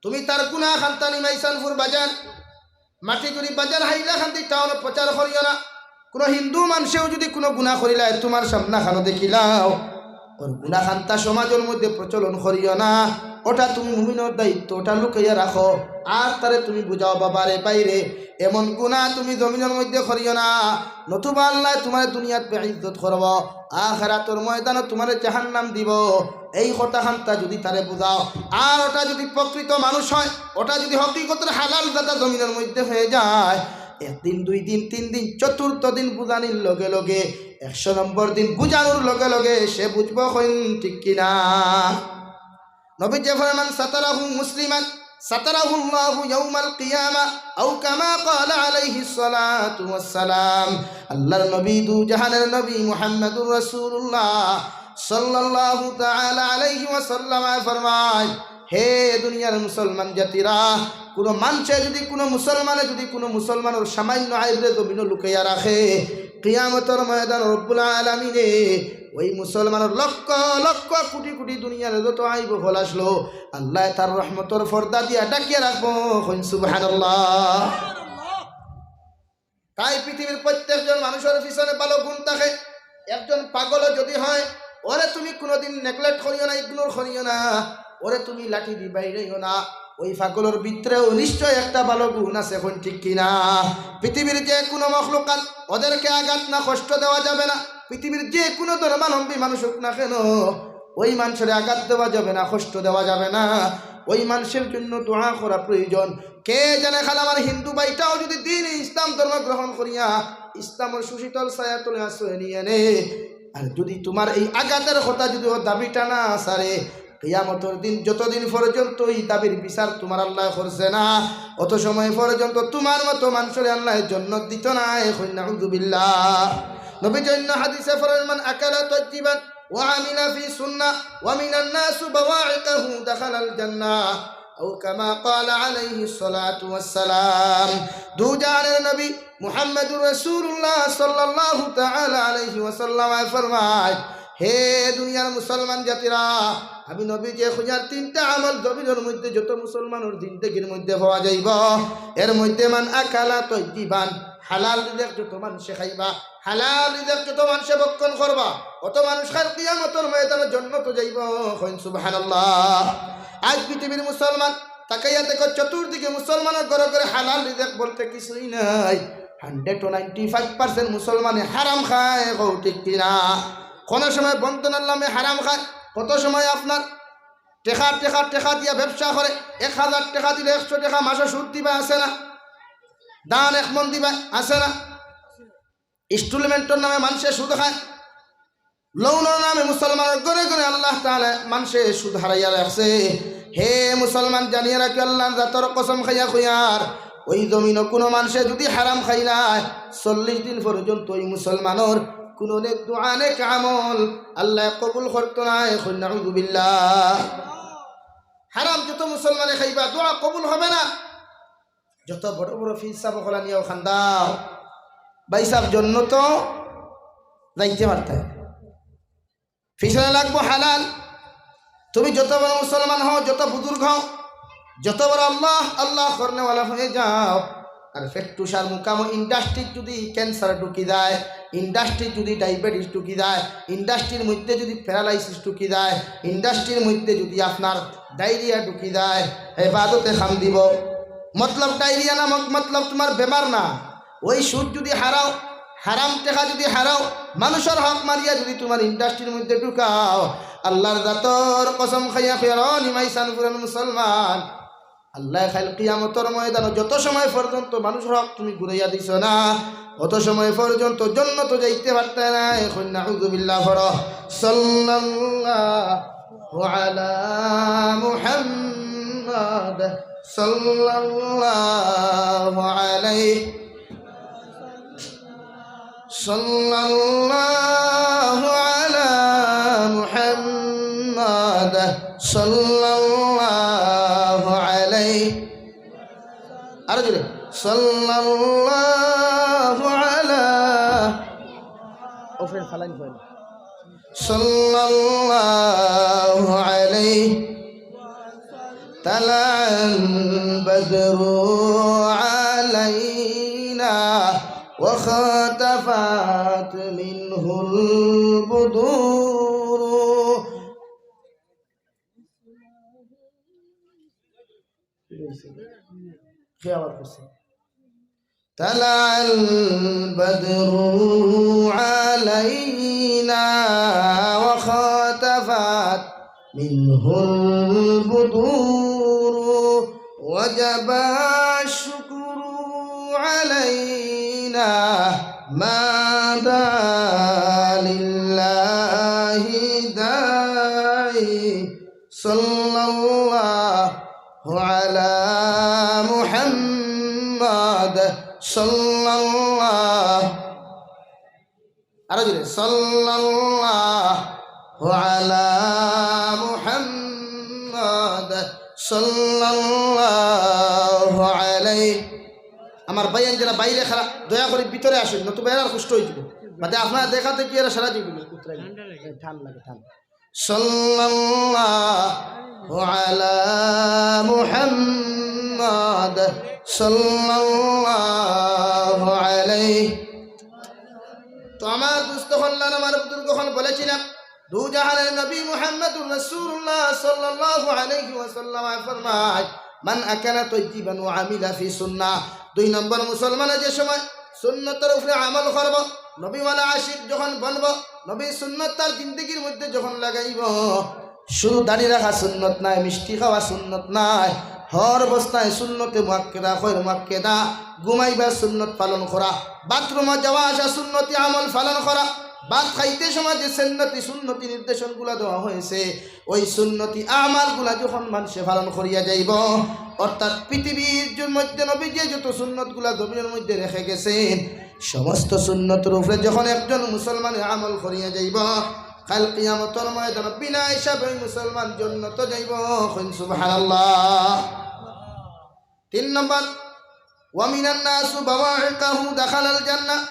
তুমি তার গুনাহ খান্তা নিমাইছান ফুর বাজার, মাটি যদি বাজার হাইলা খান্দি টাউনো প্রচার করিও না। কুনু হিন্দু মানষেও যদি কুনু গুনাহ করিলায়, তুমার সামনা খানো দেখিলাও, ওর গুনাহ খান্তা সমাজর মধ্যে প্রচলন করিও না। ওটা তুমি মুমিনর দায়িত্ব, ওটা লুকাইয়া রাখো। আর তারে তুমি বুঝাও, "বাবা রে, ভাই রে, এমন গুনাহ তুমি জমিনর মধ্যে করিও না, নতুবা আল্লায় তুমারে দুনিয়াত বেইজ্জত করবো, আখেরাতর ময়দানো তুমারে জাহান্নাম দিবো।" এই কথা খান্তা যদি তারে বুঝাও, আর ওটা যদি প্রকৃত মানুষ হয়, ওটা যদি হকিকতর হালাল জাদা জমিনর মধ্যে হয়ে যায়, একদিন, দুই দিন, তিন দিন, চতুর্থ দিন বুঝানির লগে লগে, একশো নম্বর দিন বুঝানোর লগে লগে সে বুঝবো, কইন ঠিক কিনা? নবীজিয়ে ফরমাইন, "সাতারাহু মুসলিমান সাতারাহুল্লাহু ইয়াউমাল কিয়ামা, আও কামা ক্বালা আলাইহিস সালাতু ওয়াস সালাম।" আল্লাহর নবী, দু জাহানের নবী মুহাম্মাদুর রাসূলুল্লাহ সাল্লাল্লাহু তাআলা আলাইহি ওয়াসাল্লাম ফরমায়, "হে দুনিয়ার মুসলমান জাতিরা, কুনু মানষে যদি, কুনু মুসলমানে যদি কুনু মুসলমানর সামান্য আইবরে জমিনো লুকাইয়া রাখে, কিয়ামতর ময়দান রব্বুল আলামিনে ওই মুসলমানর লক্ষ লক্ষ কোটি কোটি দুনিয়ার যত আইব হল আসলো, আল্লায় তার রহমতর পর্দা দিয়া ঢাকিয়া রাখবো।" কইন সুবহানাল্লাহ। তাই পৃথিবীর প্রত্যেকজন মানুষর পিছনে ভালো গুণ থাকে। একজন পাগলও যদি হয়, ওরে তুমি কোনোদিন নেগলেক্ট করিও না, ইগনোর করিও না, ওরে তুমি লাঠি দি বাইরেইও না। ওই পাগলর ভিতরেও নিশ্চয় একটা ভালো গুণ আছে, কইন ঠিক কিনা? পৃথিবীর যে কোনো মখলুকাত, ওদেরকে আঘাত না কষ্ট দেওয়া যাবে না। পৃথিবীর যে কোনো ধর্মাবলম্বী মানুষ হোক না কেন, ওই মানুষের আঘাত দেওয়া যাবে না, কষ্ট দেওয়া যাবে না। ওই মানুষের জন্য দোয়া করা প্রয়োজন। কে জানে, খালি আমার হিন্দু ভাইটাও যদি দ্বীন ইসলাম ধর্ম গ্রহণ করিয়া ইসলামর সুশীতল ছায়া তলে আশ্রয় নিয়ে নে, আর যদি তুমার এই আঘাতের কথা যদি ও দাবিটা না সারে, কিয়ামতর দিন যতদিন পর্যন্ত এই দাবির বিচার তুমার আল্লায় করছে না, অত সময় পর্যন্ত তুমার মতো মানুষরে আল্লায় জন্নত দিত নায়। কইন নাউজুবিল্লাহ। নবীজি অন্য হাদিসে ফরমাইন, "মান আকালা তাইয়িবান ওয়া আমিলা ফি সুন্নাহ ওয়া মিনান নাসু বাওয়াইকাহু দাখালাল জান্নাহ।" আও কামা ক্বালা আলাইহিস সালাতু ওয়াস সালাম। দু জাহানের নবী মুহাম্মাদুর রাসূলুল্লাহ সাল্লাল্লাহু তাআলা আলাইহি ওয়াসাল্লাম ফরমায়, "হে দুনিয়ার মুসলমান জাতিরা, আমি নবীজিয়ে কইয়ার তিনটা আমল জমিনর মধ্যে যত মুসলমানর জিন্দেগির মধ্যে পাওয়া যাইব, এর মধ্যে মান আকালা তাইয়িবান, হালাল রিজিক যত মানষে খাইবা, হালাল রিজিক যত মানষে ভক্ষণ করবা, অত মানুষ কাল কিয়ামতর ময়দানো জন্নতো যাইব।" কইন সুবহানাল্লাহ। আজ পৃথিবীর মুসলমান তাকাইয়া দেখো, চতুর্দিকে মুসলমানর ঘরে ঘরে হালাল রিজিক বলতে কিছুই নাই। Hundred to ninety five percent মুসলমানে হারাম খায়, কও ঠিক কিনা? কোনো সময় বন্ধনার নামে হারাম খায়, কত সময় আপনার টেকা, টেকা, টেকা দিয়া ব্যবসা করে, এক হাজার টেকা দিলে একশো টেকা মাসে সুদ দিবা, আছে না? ধান এক মন দিবা, আছে না? ইনস্টলমেন্টর নামে মানষে সুদ খায়, লোনর নামে মুসলমানর ঘরে ঘরে আল্লাহ তাআলা মানষে সুদ হারাইয়া রাখছে। হে মুসলমান, জানিয়া রাখিও, আল্লাহর জাতর কসম খাইয়া কইয়ার, ওই জমিনো কোনো মানষে যদি হারাম খাইলায়, চল্লিশ দিন পর্যন্ত ওই মুসলমানর কোনো নেক দোয়া, নেক আমল আল্লায় কবুল করতো নায়। কইন নাউজুবিল্লাহ। হারাম যত মুসলমানে খাইবা, দোয়া কবুল হবে না। যত বড় বড় পীর সাব অকল আনিয়াও কান্দাও, ভাই সাব, জন্নতো যাইতে পারতায়। পিছনে লাগবো হালাল। তুমি যত বড় মুসলমান হও, যত বুজুর্গ হও, যত বড় আল্লাহ আল্লাহ করনেওয়ালা হয়ে যাও, আর ফেট্টুসার মুকামো ইন্ডাস্ট্রিত যদি ক্যান্সার ঢুকি যায়, ইন্ডাস্ট্রিত যদি ডায়াবেটিস ঢুকি যায়, ইন্ডাস্ট্রির মধ্যে যদি প্যারালাইসিস ঢুকি যায়, ইন্ডাস্ট্রির মধ্যে যদি আপনার ডায়রিয়া ঢুকি যায়, এবাদতে কাম দিব? মতলব ডায়রিয়া নামক মতলব তুমার বেমার না। ওই সুদ যুদি হারাও, হারাম টেকা যুদি হারাও, মানুষর হক মারিয়া যুদি তুমার ইন্ডাস্ট্রির মধ্যে ঢুকাও, আল্লার জাতর কসম খাইয়া ফেরন ইমাই সানপুরন মুসলমান, আল্লায় কাইল কিয়ামতর ময়দানো যত সময় পর্যন্ত মানুষর হক তুমি ঘুরাইয়া দিছো না, অত সময় পর্যন্ত জন্নতো যাইতে পারতায় নায়। কইন নাউজুবিল্লাহ পড়ো। সাল্লাল্লাহু আলা মুহাম্মদ, সাল্লাল্লাহু আলাইহি, সাল্লাল্লাহু আলা মুহাম্মদ, সাল্লাল্লাহু আলাইহি। আরো জোরে। সাল্লাল্লাহু আলা। ও ফ্রেন্ড, ফালাইন কইন। সাল্লাল্লাহু আলাইহি। طلع البدر علينا واختفت منه البدور. কে আবার করছে? طلع البدر علينا واختفت منه البدور، وجب الشكر علينا ما دعا لله داعي. সাল্লাল্লাহু আলা মুহাম্মদ, সাল্লাল্লাহু। আরো জোরে। সাল্লাল্লাহু আলা মুহাম্মদ, সাল্লাল্লাহু আলাইহি। আমার ভাইয়াইন যারা বাইরে খাড়া, দয়া করি ভিতরে আসইন, নতুবা এরা কষ্ট অইযিবো। বাদে আপনারা দেখাদেখি এরা সারা জীবন ঠান্ডা লাগে, ঠান্ডা। সাল্লাল্লাহু আলা মুহাম্মদ, সাল্লাল্লাহু আলাইহি। তো আমার দোস্ত অকল, আমার বুজুর্গ অকল বলেছিলাম, দু জাহানের নবী মুহাম্মদুর রাসূলুল্লাহ সাল্লাল্লাহু আলাইহি ওয়াসাল্লাম ফরমায়, মান আকালা তাইয়িবান ওয়া আমিলা ফি সুন্নাহ। দুই নম্বর, মুসলমানে যে সময় সুন্নতর উপরে আমল করবো, নবীওয়ালা আশিক যখন বনবো, নবীর সুন্নত তার জিন্দেগির মধ্যে যখন লাগাইবো, শুধু দাড়ি রাখা সুন্নত নায়, মিষ্টি খাওয়া সুন্নত নায়, হর অবস্থায় সুন্নতে মুআক্কেদা, খৈর মুআক্কেদা, ঘুমাইবার সুন্নত পালন করা, বাথরুমো যাওয়া আসা সুন্নতি আমল পালন করা, ভাত খাইতে সময় যে সুন্নতি, সুন্নতি নির্দেশনগুলা দেওয়া হয়েছে, ওই সুন্নতি আমলগুলা যখন মানষে পালন করিয়া যাইবো, অর্থাৎ পৃথিবীর যে মধ্যে নবীজি যত সুন্নতগুলা জমিনের মধ্যে রেখে গেছেন, সমস্ত সুন্নতর উপরে যখন একজন মুসলমানে আমল করিয়া যাইবো, কাইল কিয়ামতর ময়দানো বিনা হিসাবে ওই মুসলমান জন্নতো যাইবো। কইন সুবহানাল্লাহ। তিন নম্বর, ওয়া মিনান নাসু বাওয়াইকাহু দাখালাল জান্নাহ।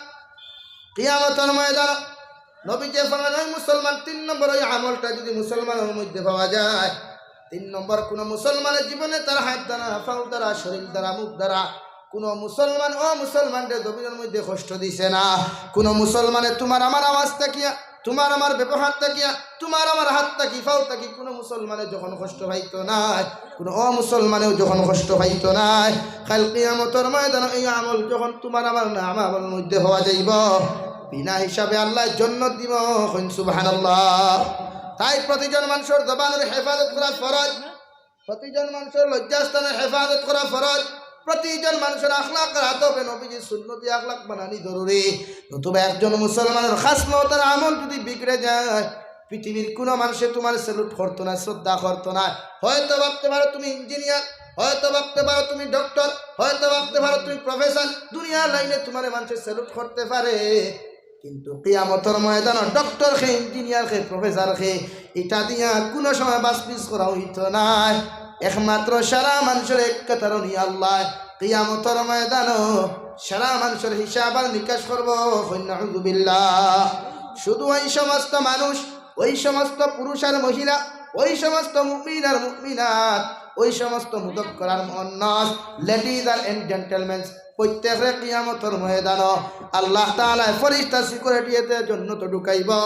কিয়ামতর ময়দান নবীজি ফরমান, ওই মুসলমান, তিন নম্বর ওই আমলটা যদি মুসলমানের মধ্যে পাওয়া যায়, তিন নম্বর, কোনো মুসলমানের জীবনে তার হাত দ্বারা, পাও দ্বারা, শরীর দ্বারা, মুখ দ্বারা কোনো মুসলমান অমুসলমানরে জমিনের মধ্যে কষ্ট দিছে না। কোনো মুসলমানে তোমার আমার আওয়াজ থাকিয়া, তোমার আমার ব্যবহার থাকিয়া, তোমার আমার হাত থাকি, পাও থাকি কোনো মুসলমানে যখন কষ্ট পাইতো নায়, কোনো অমুসলমানেও যখন কষ্ট পাইতো নায়, কাইল কিয়ামতর ময়দানো এই আমল যখন তোমার আমার নাম আমলর মধ্যে হওয়া যাইবো, বিনা হিসাবে আল্লায় জন্নত দিবো। কইন সুবহানাল্লাহ। তাই প্রতিজন মানষর জবানর হেফাজত করা ফরজ, প্রতিজন মানষর লজ্জাস্থানর হেফাজত করা ফরজ, প্রতিজন মানষর আখলাকর আদবে নবীজির সুন্নতি আখলাক বানানি জরুরি। নতুবা একজন মুসলমানর খাসলতর আমল যদি বিগড়ে যায়, পৃথিবীর কোনো মানষে তোমার salute করতো না, শ্রদ্ধা করতো না। হয়তো ভাবতে পারো তুমি ইঞ্জিনিয়ার, হয়তো ভাবতে পারো তুমি ডক্টর, হয়তো ভাবতে পারো তুমি প্রফেসর, দুনিয়ার লাইনে তোমারে মানষে salute করতে পারে, কিন্তু কিয়ামতর ময়দানো ডক্টর কে, ইঞ্জিনিয়ার কে, প্রফেসর কে, ইটা দিয়া কোনো সময় বাছবিছ করা হইতো নায়। একমাত্র সারা মানষর এক কাতারো নিয়া আল্লায় কিয়ামতর ময়দানো সারা মানষর হিসাব আর নিকাশ করবো। কইন নাউজুবিল্লাহ। শুধু ওই সমস্ত মানুষ, ওই সমস্ত পুরুষ আর মহিলা, ওই সমস্ত মুমিন আর মুমিনাত, ওই সমস্ত মুযাক্কার আর মুআন্নাস, ladies আর and gentlemen, প্রত্যেকরে কিয়ামতর ময়দানো আল্লাহ তাআলায় ফেরেশতা security এতে জন্নতো ঢুকাইবো।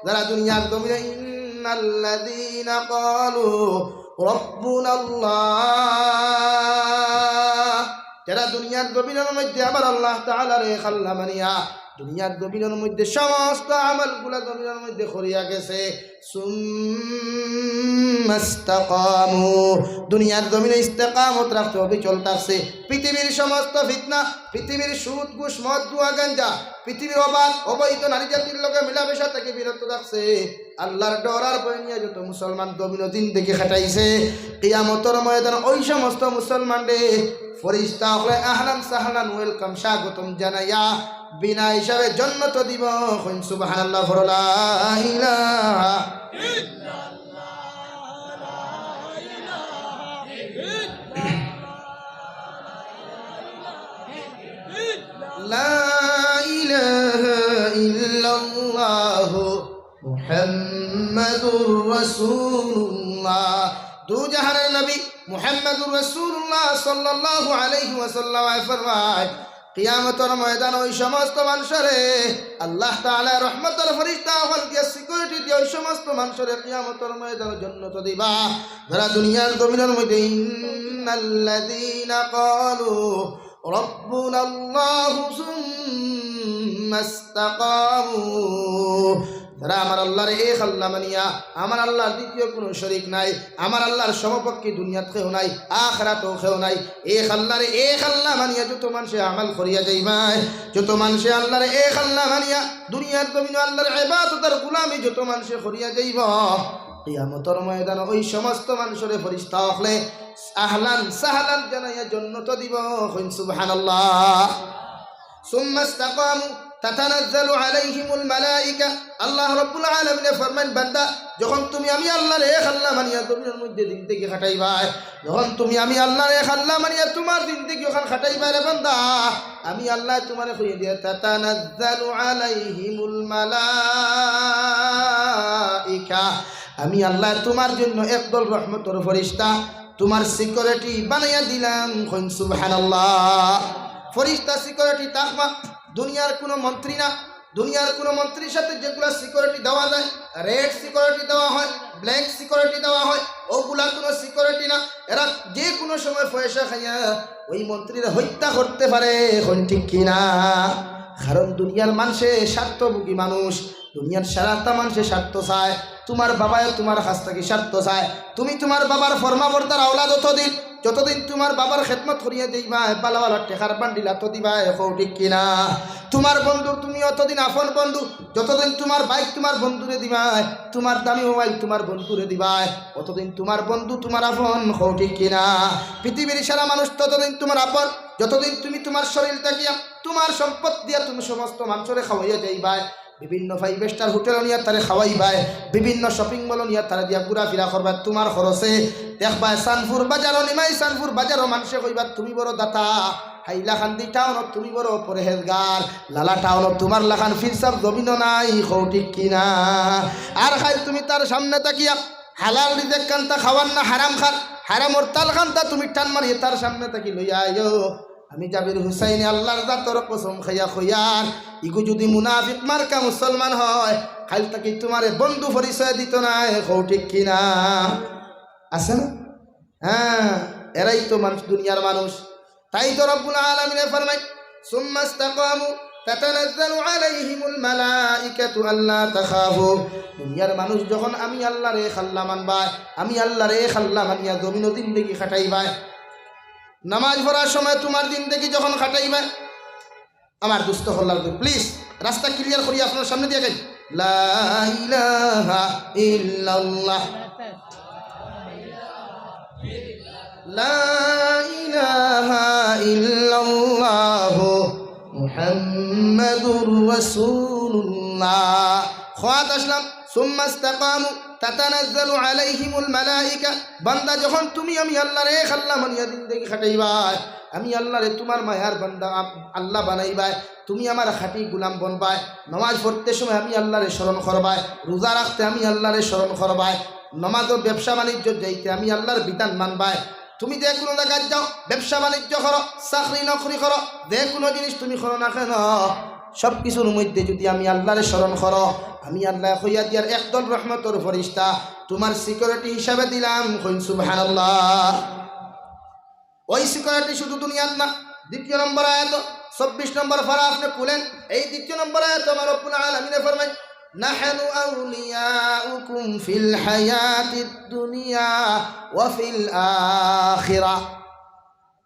যারা দুনিয়ার জমিনে, ইন্নাল্লাযীনা ক্বালু রাব্বুনাল্লাহ, যারা দুনিয়ার জমিনর মধ্যে আমার আল্লাহ তাআলারে খাল্লা মানিয়া দুনিয়ার জমিনর মধ্যে সমস্ত আমলগুলা জমিনর মধ্যে করিয়া গেছে, সুম্মাস্তাকামু, দুনিয়ার জমিনে ইস্তেকামত রাখছে, অবিচল থাকছে, পৃথিবীর সমস্ত ফিতনা, পৃথিবীর সুদ, ঘুষ, মদ, জুয়া, গাঞ্জা, পৃথিবীর অবাধ অবৈধ নারী জাতির লগে মিলামেশা থাকি বিরত রাখছে, আল্লাহর ডর আর ভয় নিয়া যত মুসলমান জমিনো জিন্দেগি খাটাইছে, কিয়ামতর ময়দান ওই সমস্ত মুসলমানরে ফেরেশতা অকলে আহলান সাহলান, welcome, স্বাগতম জানাইয়া বিনা হিসাবে জন্নত দিবো। কইন সুবহানাল্লাহ, পড়ো লা ইলাহা। লা ইলাহা ইল্লাল্লাহু মুহাম্মাদুর রাসূলুল্লাহ। দু জাহানের নবী মুহাম্মাদুর রাসূলুল্লাহ সাল্লাল্লাহু আলাইহি ওয়াসাল্লাম ফরমায়, কিয়ামতর ময়দান ওই সমস্ত মানুষরে আল্লাহ তাআলা রহমতর ফেরেশতা অকল দিয়া security দিয়া ওই সমস্ত মানুষরে কিয়ামতর ময়দান জন্নত দিবা। যারা দুনিয়ার জমিনর মধ্যে, ইন্নাল্লাযীনা ক্বালু রাব্বুনাল্লাহু সুম্মাস্তাকামু, যারা আমার আল্লাহরে এক আল্লাহ মানিয়া, আমার আল্লাহর দ্বিতীয় কোনো শরিক নাই, আমার আল্লাহর সমপক্ষী দুনিয়াত কেউ নাই, আখিরাতও কেউ নাই, এক আল্লাহরে এক আল্লাহ মানিয়া যত মানষে আমল করিয়া যাইবায়, যত মানষে আল্লাহরে এক আল্লাহ মানিয়া দুনিয়ার জমিনো আল্লাহর ইবাদত আর গুলামি যত মানষে করিয়া যাইবো, কিয়ামতর ময়দান ওই সমস্ত মানষরে ফেরেশতা অকলে আহলান সাহলান জানাইয়া জন্নত দিবো। কইন সুবহানাল্লাহ। সুম্মাস্তাকামু তাতানাজ্জালু আলাইহিমুল মালাইকা। আল্লাহ রাব্বুল আলামিনে ফরমাইন, বান্দা, যখন তুমি আমি আল্লাহরে এক আল্লাহ মানিয়া জমিনর মধ্যে জিন্দেগি খাটাইবায়, যখন তুমি আমি আল্লাহরে এক আল্লাহ মানিয়া তুমার জিন্দেগি অখান খাটাইবায় রে বান্দা, আমি আল্লাহ তুমারে কইয়া দিয়া, তাতানাজ্জালু আলাইহিমুল মালাইকা, আমি আল্লাহ তুমার জন্য একদল রহমতর ফেরেশতা তুমার security বানাইয়া দিলাম। কইন সুবহানাল্লাহ। ফেরেশতা security থাকবা, দুনিয়ার কোনো মন্ত্রী না, দুনিয়ার কোনো মন্ত্রীর সাথে যেগুলা security দেওয়া যায়, red security দেওয়া হয়, black security দেওয়া হয়, ওগুলা কোনো security না। এরা যে কোনো সময় পয়সা খাইয়া ওই মন্ত্রীরে হত্যা করতে পারে। কইন ঠিক কি না? কারণ দুনিয়ার মানষে স্বার্থভোগী মানুষ, দুনিয়ার সারাটা মানষে স্বার্থ চায়। তুমার বাবায় তুমার কাছ থাকি স্বার্থ চায়। তুমি তুমার বাবার ফরমাবরদার আওলাদ অতদিন, যতদিন তুমার বাবার খেদমত করিয়া যাইবায়, ভালা ভালা টেকার বান্ডিল আতো দিবায়, কও ঠিক কি না? তুমার বন্ধুর তুমি অতদিন আপন বন্ধু, যতদিন তুমার bike তুমার বন্ধুরে দিবায়, তুমার দামি mobile তুমার বন্ধুরে দিবায়, অতদিন তুমার বন্ধু তুমার আপন, কও ঠিক কি না? পৃথিবীর সারা মানুষ ততদিন তুমার আপন, যতদিন তুমি তুমার শরীর থাকিয়া, তুমার সম্পদ দিয়া তুমি সমস্ত মানষরে খাওয়াইয়া যাইবায়। বিভিন্ন five star হোটেলো নিয়া তারে খাওয়াইবায়, বিভিন্ন shopping mallও নিয়া তারে দিয়া ঘুরাফিরা করবায় তুমার খরচে। দেখবায় চানপুর বাজারও, নিমাই চানপুর বাজারও মানষে কইবা, "তুমি বড় দাতা।" হাইলাকান্দি টাউনো তুমি বড় পরহেজগার। লালা টাউনো তুমার লাখান ফিরসাব জমিনো নাই, কও ঠিক কি না? আর খাইল তুমি তার সামনে থাকিয়া হালাল রিজেক খান্তা খাওয়ার না হারাম খার, হারামর তাল খান্তা তুমি টান মারিয়া তার সামনে থাকি লইয়া আইও। আমি জাবির হুসাইনে আল্লাহর জাতর কসম খাইয়া কইয়ার, ইগু যুদি মুনাফিক মার্কা মুসলমান হয়, কাইল থাকি তুমারে বন্ধু পরিচয় দিতো নায়, কও ঠিক কি না? আছে না? হ্যাঁ, এরাই তো মানুষ, দুনিয়ার মানুষ। তাই তো রব্বুল আলামিনে ফরমায়, "সুম্মাস্তাকামু তাতানাজ্জালু আলাইহিমুল মালাইকাতু আল্লা তাখাফু।" দুনিয়ার মানুষ যখন আমি আল্লাহরে এক আল্লাহ মানবায়, আমি আল্লাহরে এক আল্লাহ মানিয়া জমিনো জিন্দেগি খাটাইবায়, নামাজ পড়ার সময় তুমার জিন্দেগি যখন খাটাইবায়, আমার দোস্ত হল্লার দোস্ত, please, রাস্তা clear করি আপনার সামনে দিয়া গেল। লা ইলাহা ইল্লাল্লাহ। লা ইলাহা ইল্লাল্লাহ মুহাম্মাদুর রাসূলুল্লাহ। খোয়াত আসলাম, সুম্মাস্তাকামু তাতানাজ্জালু আলাইহিমুল মালাইকা। বান্দা, যখন তুমি আমি আল্লাহরে এক আল্লাহ মানিয়া জিন্দেগি খাটাইবায়, আমি আল্লাহরে তুমার মায়ার বান্দা আপ-, আল্লাহ বানাইবায়, তুমি আমার খাঁটি গুলাম বনবায়, নামাজ পড়তে সময় আমি আল্লাহরে স্মরণ করবায়, রোজা রাখতে আমি আল্লাহরে স্মরণ করবায়, নামাজও ব্যবসা বাণিজ্য যাইতে আমি আল্লাহর বিধান মানবায়, তুমি যে কোনো জাগাত যাও, ব্যবসা বাণিজ্য করো, চাকরি নকরি করো, যে কোনো জিনিস তুমি করো না কেন, সব কিছুর মধ্যে যুদি আমি আল্লাহরে স্মরণ করো, আমি আল্লায় কইয়া দিয়ার একদল রহমতর ফিরিস্তা তুমার security হিসাবে দিলাম। কইন সুবহানাল্লাহ। ওই security শুধু দুনিয়াত না, দ্বিতীয় নম্বর আয়াত, চব্বিশ নম্বর পারা আপনে খুলেন। এই দ্বিতীয় নম্বর আয়াত আমার রব্বুল আলামিনে ফরমাইন, "নাহনু আউলিয়াউকুম ফিল হায়াতিদ দুনিয়া ওয়া ফিল আখিরা।"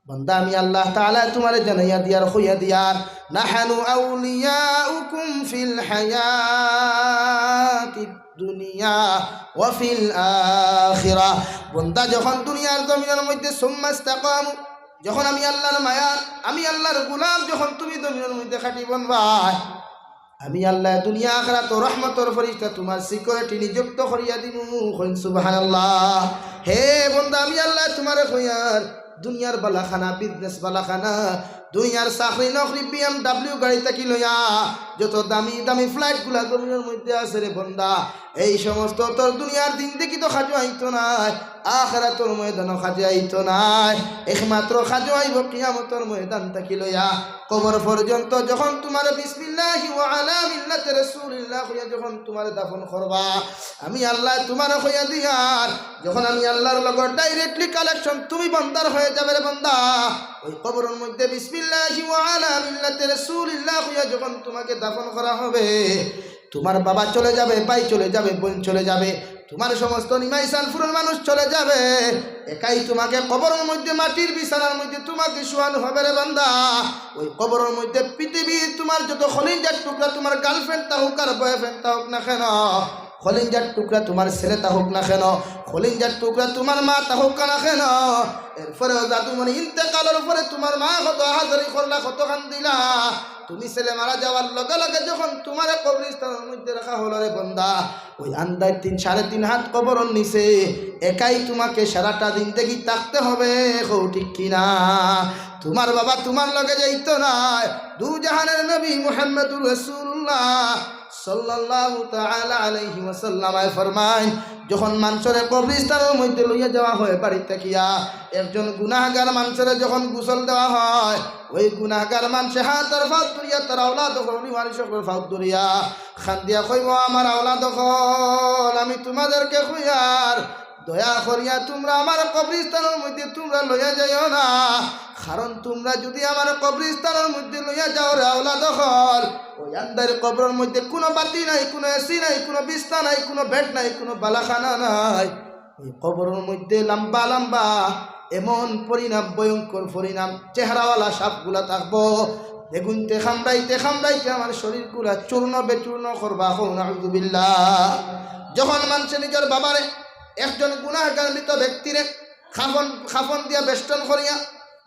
বন্দা, আমি আল্লাহ তাআলা তুমারে জানাইয়া দিয়ার, কইয়া দিয়ার, "নাহনু আউলিয়াউকুম ফিল হায়াতিদ দুনিয়া ওয়া ফিল আখিরা।" বন্দা যখন দুনিয়ার জমিনর মধ্যে সুম্মাস্তাকামু, যখন আমি আল্লাহর মায়ার, আমি আল্লাহর গোলাম, যখন তুমি জমিনর মধ্যে খাটি বনবায়, আমি আল্লাহ দুনিয়া আখিরাতো রহমতর ফিরিস্তা তুমার security নিযুক্ত করিয়া দিমু। কইন সুবহানাল্লাহ। হে বন্দা, আমি আল্লাহ তুমারে কইয়ার, দুনিয়ার বালাখানা, business বালাখানা, দুনিয়ার চাকরি নকরি, B M W গাড়ি থাকি লইয়া, যত দামি দামি flight গুলা জমিনর মধ্যে আছে রে বন্দা, এই সমস্ত তোর দুনিয়ার জিন্দেগিত কাজো আইতো নায়, আখিরাতর ময়দানো কাজো আইতো নায়, একমাত্র কাজো আইবো কিয়ামতর ময়দান থাকি লইয়া কবর পর্যন্ত। যখন তুমারে বিসমিল্লাহি ওয়া আলা মিল্লাতি রাসূলিল্লাহ কইয়া যখন তুমারে দাফন করবা, আমি আল্লাহ তুমারে কইয়া দিয়ার, যখন আমি আল্লাহর লগে directly connection তুমি বন্দার হয়ে যাবে রে বন্দা, ওই কবরর মধ্যে বিসমিল্লাহি ওয়া আলা মিল্লাতি রাসূলিল্লাহ কইয়া যখন তুমাকে দাফন করা হবে, তুমার বাবা চলে যাবে, ভাই চলে যাবে, বোন চলে যাবে, তুমার সমস্ত নিমাই সানপুরর মানুষ চলে যাবে, একাই তুমাকে কবরর মধ্যে মাটির বিছানার মধ্যে তুমাকে শুয়ানো হবে রে বান্দা। ওই কবরর মধ্যে পৃথিবীর তুমার যত কলিজার টুকরা, তুমার girlfriend তা হোক আর boyfriend তা হোক না কেন, কলিজার টুকরা তুমার ছেলে তা হোক না কেন, কলিজার টুকরা তুমার মা তা হোক না কেন, এরপরেও জাদুমণি ইন্তেকালর পরে তুমার মা কত আহাজারি করলা, কত কান্দিলা, তুমি ছেলে মারা যাওয়ার লগে লগে যখন তুমারে কবরস্থানর মধ্যে রাখা হলো রে বন্দা, ওই আন্দাজ তিন, সাড়ে তিন হাত কবরর নিচে একাই তুমাকে সারাটা জিন্দেগি থাকতে হবে, কও ঠিক কিনা? তুমার বাবা তুমার লগে যাইতো নায়। দু জাহানের নবী মুহাম্মদুর রাসূলুল্লাহ সাল্লাল্লাহু তাআলা আলাইহি ওয়াসাল্লামে ফরমাইন, যখন মানষরে কবরস্থানর মধ্যে লইয়া যাওয়া হয় বাড়ি থাকিয়া, একজন গুনাহগার মানষরে যখন গোসল দেওয়া হয়, ওই গুনাহগার মানষে হাত আর পাও ধরিয়া, তার আওলাদ অকল, ওয়ারিস অকলর পাও ধরিয়া কান্দিয়া কইবো, "আমার আওলাদ অকল, আমি তুমাদেরকে কইয়ার, দয়া করিয়া তুমরা আমার কবরস্থানর মধ্যে তুমরা লইয়া যাইও না, কারণ তুমরা যুদি আমার কবরস্থানর মধ্যে লইয়া যাও রে আওলাদ অকল, ওই আন্দাইর কবরর মধ্যে কুনু বাতি নাই, কুনু AC নাই, কুনু বিছনা নাই, কুনু bed নাই, কুনু বালাখানা নাই। ওই কবরর মধ্যে লাম্বা লাম্বা এমন পরিণাম, ভয়ঙ্কর পরিণাম, চেহারাওয়ালা সাপগুলা থাকবো, বেগুনতে কামড়াইতে কামড়াইতে আমার শরীরগুলা চূর্ণ বিচূর্ণ করবা।" কও নাউজুবিল্লাহ। যখন মানষে নিজর বাবারে, একজন গুনাহগার মৃত ব্যক্তিরে কাফন, কাফন দিয়া বেষ্টন করিয়া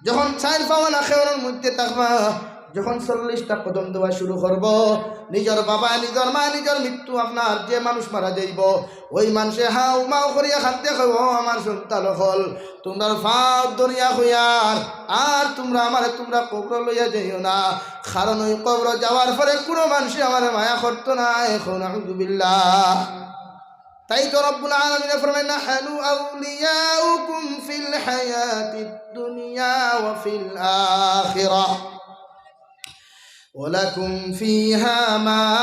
যখন চাইর পাওয়া না খেওয়ানোর মধ্যে থাকবা, যখন চল্লিশটা কদম দেওয়া শুরু করবো, নিজর বাবা, নিজর মা, নিজর মৃত্যু, আপনার যে মানুষ মারা যাইবো, ওই মানষে হাউ মাউ করিয়া কান্দে কইবো, "ও আমার সন্তান অকল, তুমরার পাও ধরিয়া কইয়ার, আর তুমরা আমারে তুমরা কবরো লইয়া যাইও না, কারণ ওই কবরো যাওয়ার পরে কুনু মানষে আমারে মায়া করতো নায়।" কও নাউজুবিল্লাহ। তাই তো রব্বুল আলামিনে ফরমায়, "নাহনু আউলিয়াউকুম ফিল হায়াতিদ দুনিয়া ওয়া ফিল আখিরাহ। ওয়া লাকুম ফিহা মা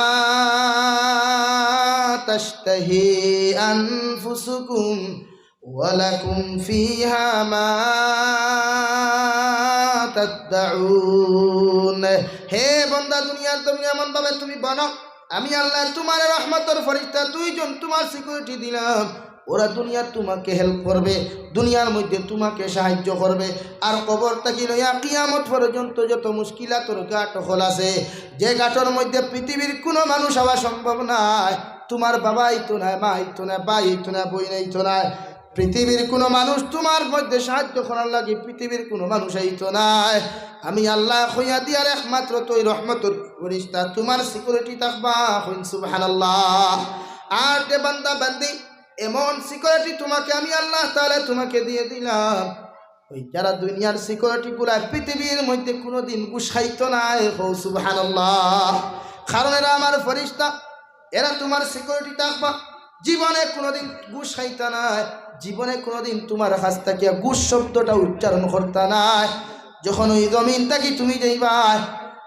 তাশতাহি আনফুসুকুম ওয়া লাকুম ফিহা মা তাদ্দাউন।" হে বন্দা, দুনিয়ার জমিনে এমন ভাবে তুমি বনো, আমি আল্লাহ তুমারে রহমতর ফিরিস্তা দুইজন তুমার security দিলাম, ওরা দুনিয়াত তুমাকে help করবে, দুনিয়ার মধ্যে তুমাকে সাহায্য করবে, আর কবর থাকি লইয়া কিয়ামত পর্যন্ত যত মুশকিলাতর ঘাট অকল আছে, যে ঘাটর মধ্যে পৃথিবীর কুনু মানুষ আওয়া সম্ভব নায়, তুমার বাবা আইতো নায়, মা আইতো নায়, ভাই আইতো নায়, বইন আইতো নায়, পৃথিবীর কুনু মানুষ তুমার মধ্যে সাহায্য করার লাগি পৃথিবীর কুনু মানুষ আইতো নায়। আমি আল্লাহ কইয়া দিয়ার একমাত্র তুই রহমতর ফিরিস্তা, তুমার security থাকবা। কইন সুবহানাল্লাহ। আর রে বান্দা বান্দি, এমন security তুমাকে আমি আল্লাহ তাআলা তুমাকে দিয়া দিলাম, ওই যারা দুনিয়ার security গুলা পৃথিবীর মধ্যে কুনুদিন ঘুষ খাইতো নায়, কও সুবহানাল্লাহ। কারণ এরা আমার ফিরিস্তা, এরা তুমার security থাকবা, জীবনে কুনুদিন ঘুষ খাইতা নায়, জীবনে কুনুদিন তুমার কাছ থাকিয়া ঘুষ শব্দটা উচ্চারণ করতা নায়। যখন ওই জমিন থাকি তুমি যাইবায়,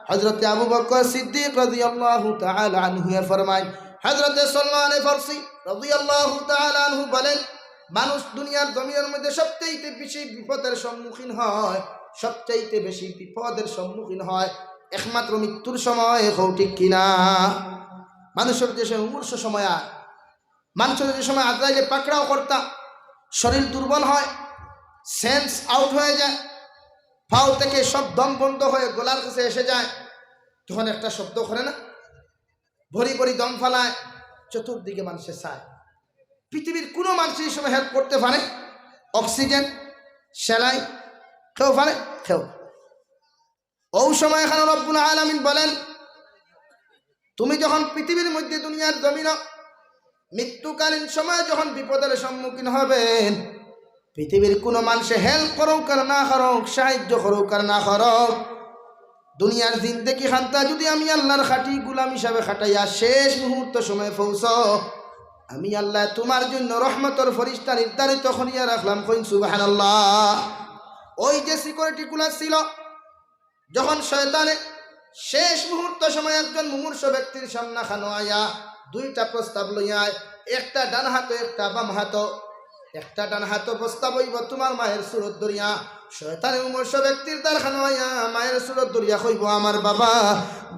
হযরতে আবু বকর সিদ্দিক রাদিয়াল্লাহু তাআলা আনহুয়ে ফরমাইন, হযরতে সলমানে ফারসি রাদিয়াল্লাহু তাআলা আনহু বলেন, মানুষ দুনিয়ার জমিনের মধ্যে সবচাইতে বেশি বিপদের সম্মুখীন হয়, সবচাইতে বেশি বিপদের সম্মুখীন হয় একমাত্র মৃত্যুর সময়। কও ঠিক কিনা? মানুষের যে সময় মুমূর্ষু সময়, আর মানুষের যে সময় আজরাইলে পাকড়াও করতা, শরীর দুর্বল হয়, সেন্স আউট হয়ে যায়, পাও থেকে সব দম বন্ধ হয়ে গলার কাছে এসে যায়, তখন একটা শব্দ করে না, ভরি ভরি দম ফালায়, চতুর্দিকে মানুষে চায়। পৃথিবীর কোনো মানুষ এই সময় হেল্প করতে পারে? অক্সিজেন, সেলাই, কেউ পারে? কেউ। ওই সময় এখানে রব্বুল আলামিন বলেন, তুমি যখন পৃথিবীর মধ্যে দুনিয়ার জমিন মৃত্যুকালীন সময় যখন বিপদের সম্মুখীন হবেন, পৃথিবীর কোনো মানুষে হেল্প করুক আর না করুক, সাহায্য করুক আর না করুক, দুনিয়ার জিন্দেগি খানটা যদি আমি আল্লাহর খাঁটি গুলাম হিসাবে খাটাইয়া শেষ মুহূর্ত সময় পৌঁছো, আমি আল্লাহ তোমার জন্য রহমতর ফরিস্তা নির্ধারিত করিয়া রাখলাম। কইন সুবহানাল্লাহ। ওই যে সিকিউরিটি গুলা ছিল, যখন শয়তানে শেষ মুহূর্ত সময় একজন মুমূর্ষু ব্যক্তির সামনে খানো আয়া দুইটা প্রস্তাব লইয়া আয়, একটা ডান হাতো, একটা বাম হাতো। একটা ডান হাতো প্রস্তাব অইব তোমার মায়ের সুরত ধরিয়া, শয়তানে মুমূর্ষু ব্যক্তির দ্বার খানো আয়া মায়ের সুরত ধরিয়া কইব, আমার বাবা,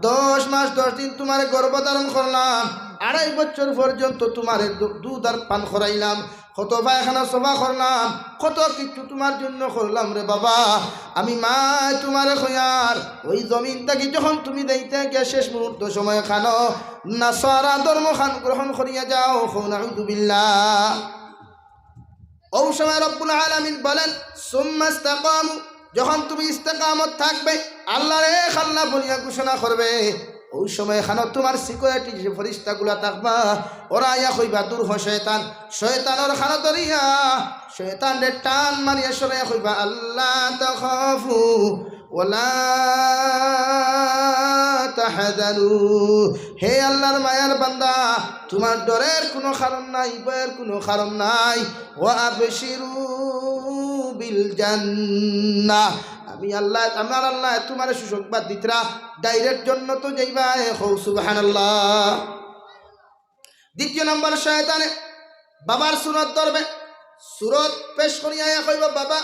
দশ মাস দশ দিন তোমারে গর্ভ ধারণ করলাম, আড়াই বছর পর্যন্ত তোমারে দু-, দুধ আর পান করাইলাম, কত পায়খানা সফা করলাম, কত কিছু তোমার জন্য করলাম রে বাবা। আমি মায় তোমারে কইয়ার, ওই জমিন থাকি যখন তুমি যাইতে গিয়া শেষ মুহূর্ত সময় খানো নাসারা ধর্ম খান গ্রহণ করিয়া যাও। কও নাউযুবিল্লাহ। ওই সময় রব্বুল আলামিন বলেন, সুম্মা ইস্তাকামু, যখন তুমি ইস্তেকামত থাকবে, আল্লাহরে আল্লাহ বলিয়া ঘোষণা করবে, ওই সময় খানো তোমার সিকিউরিটি যে ফরিস্তাগুলা থাকবা, ওরা আইয়া কইবা, দূর হ শয়তান। শয়তানর খানো ধরিয়া, শয়তানরে টান মারিয়া সরাইয়া কইবা, আল্লা তাখাফু ওয়ালা তাহজানু। হে আল্লাহর মায়ার বান্দা, তোমার ডরের কোনো কারণ নাই, ভয়ের কোনো কারণ নাই। ওয়া আবশিরু বিল জান্নাহ। আমি আল্লাহ, আমার আল্লাহ তোমারে সুসংবাদ দিতরা, ডাইরেক্ট জন্নতো যাইবায়। কও সুবহানাল্লাহ। দ্বিতীয় নম্বর, শয়তানে বাবার সুরত ধরবে, সুরত পেশ করিয়া ইয়া কইব, বাবা,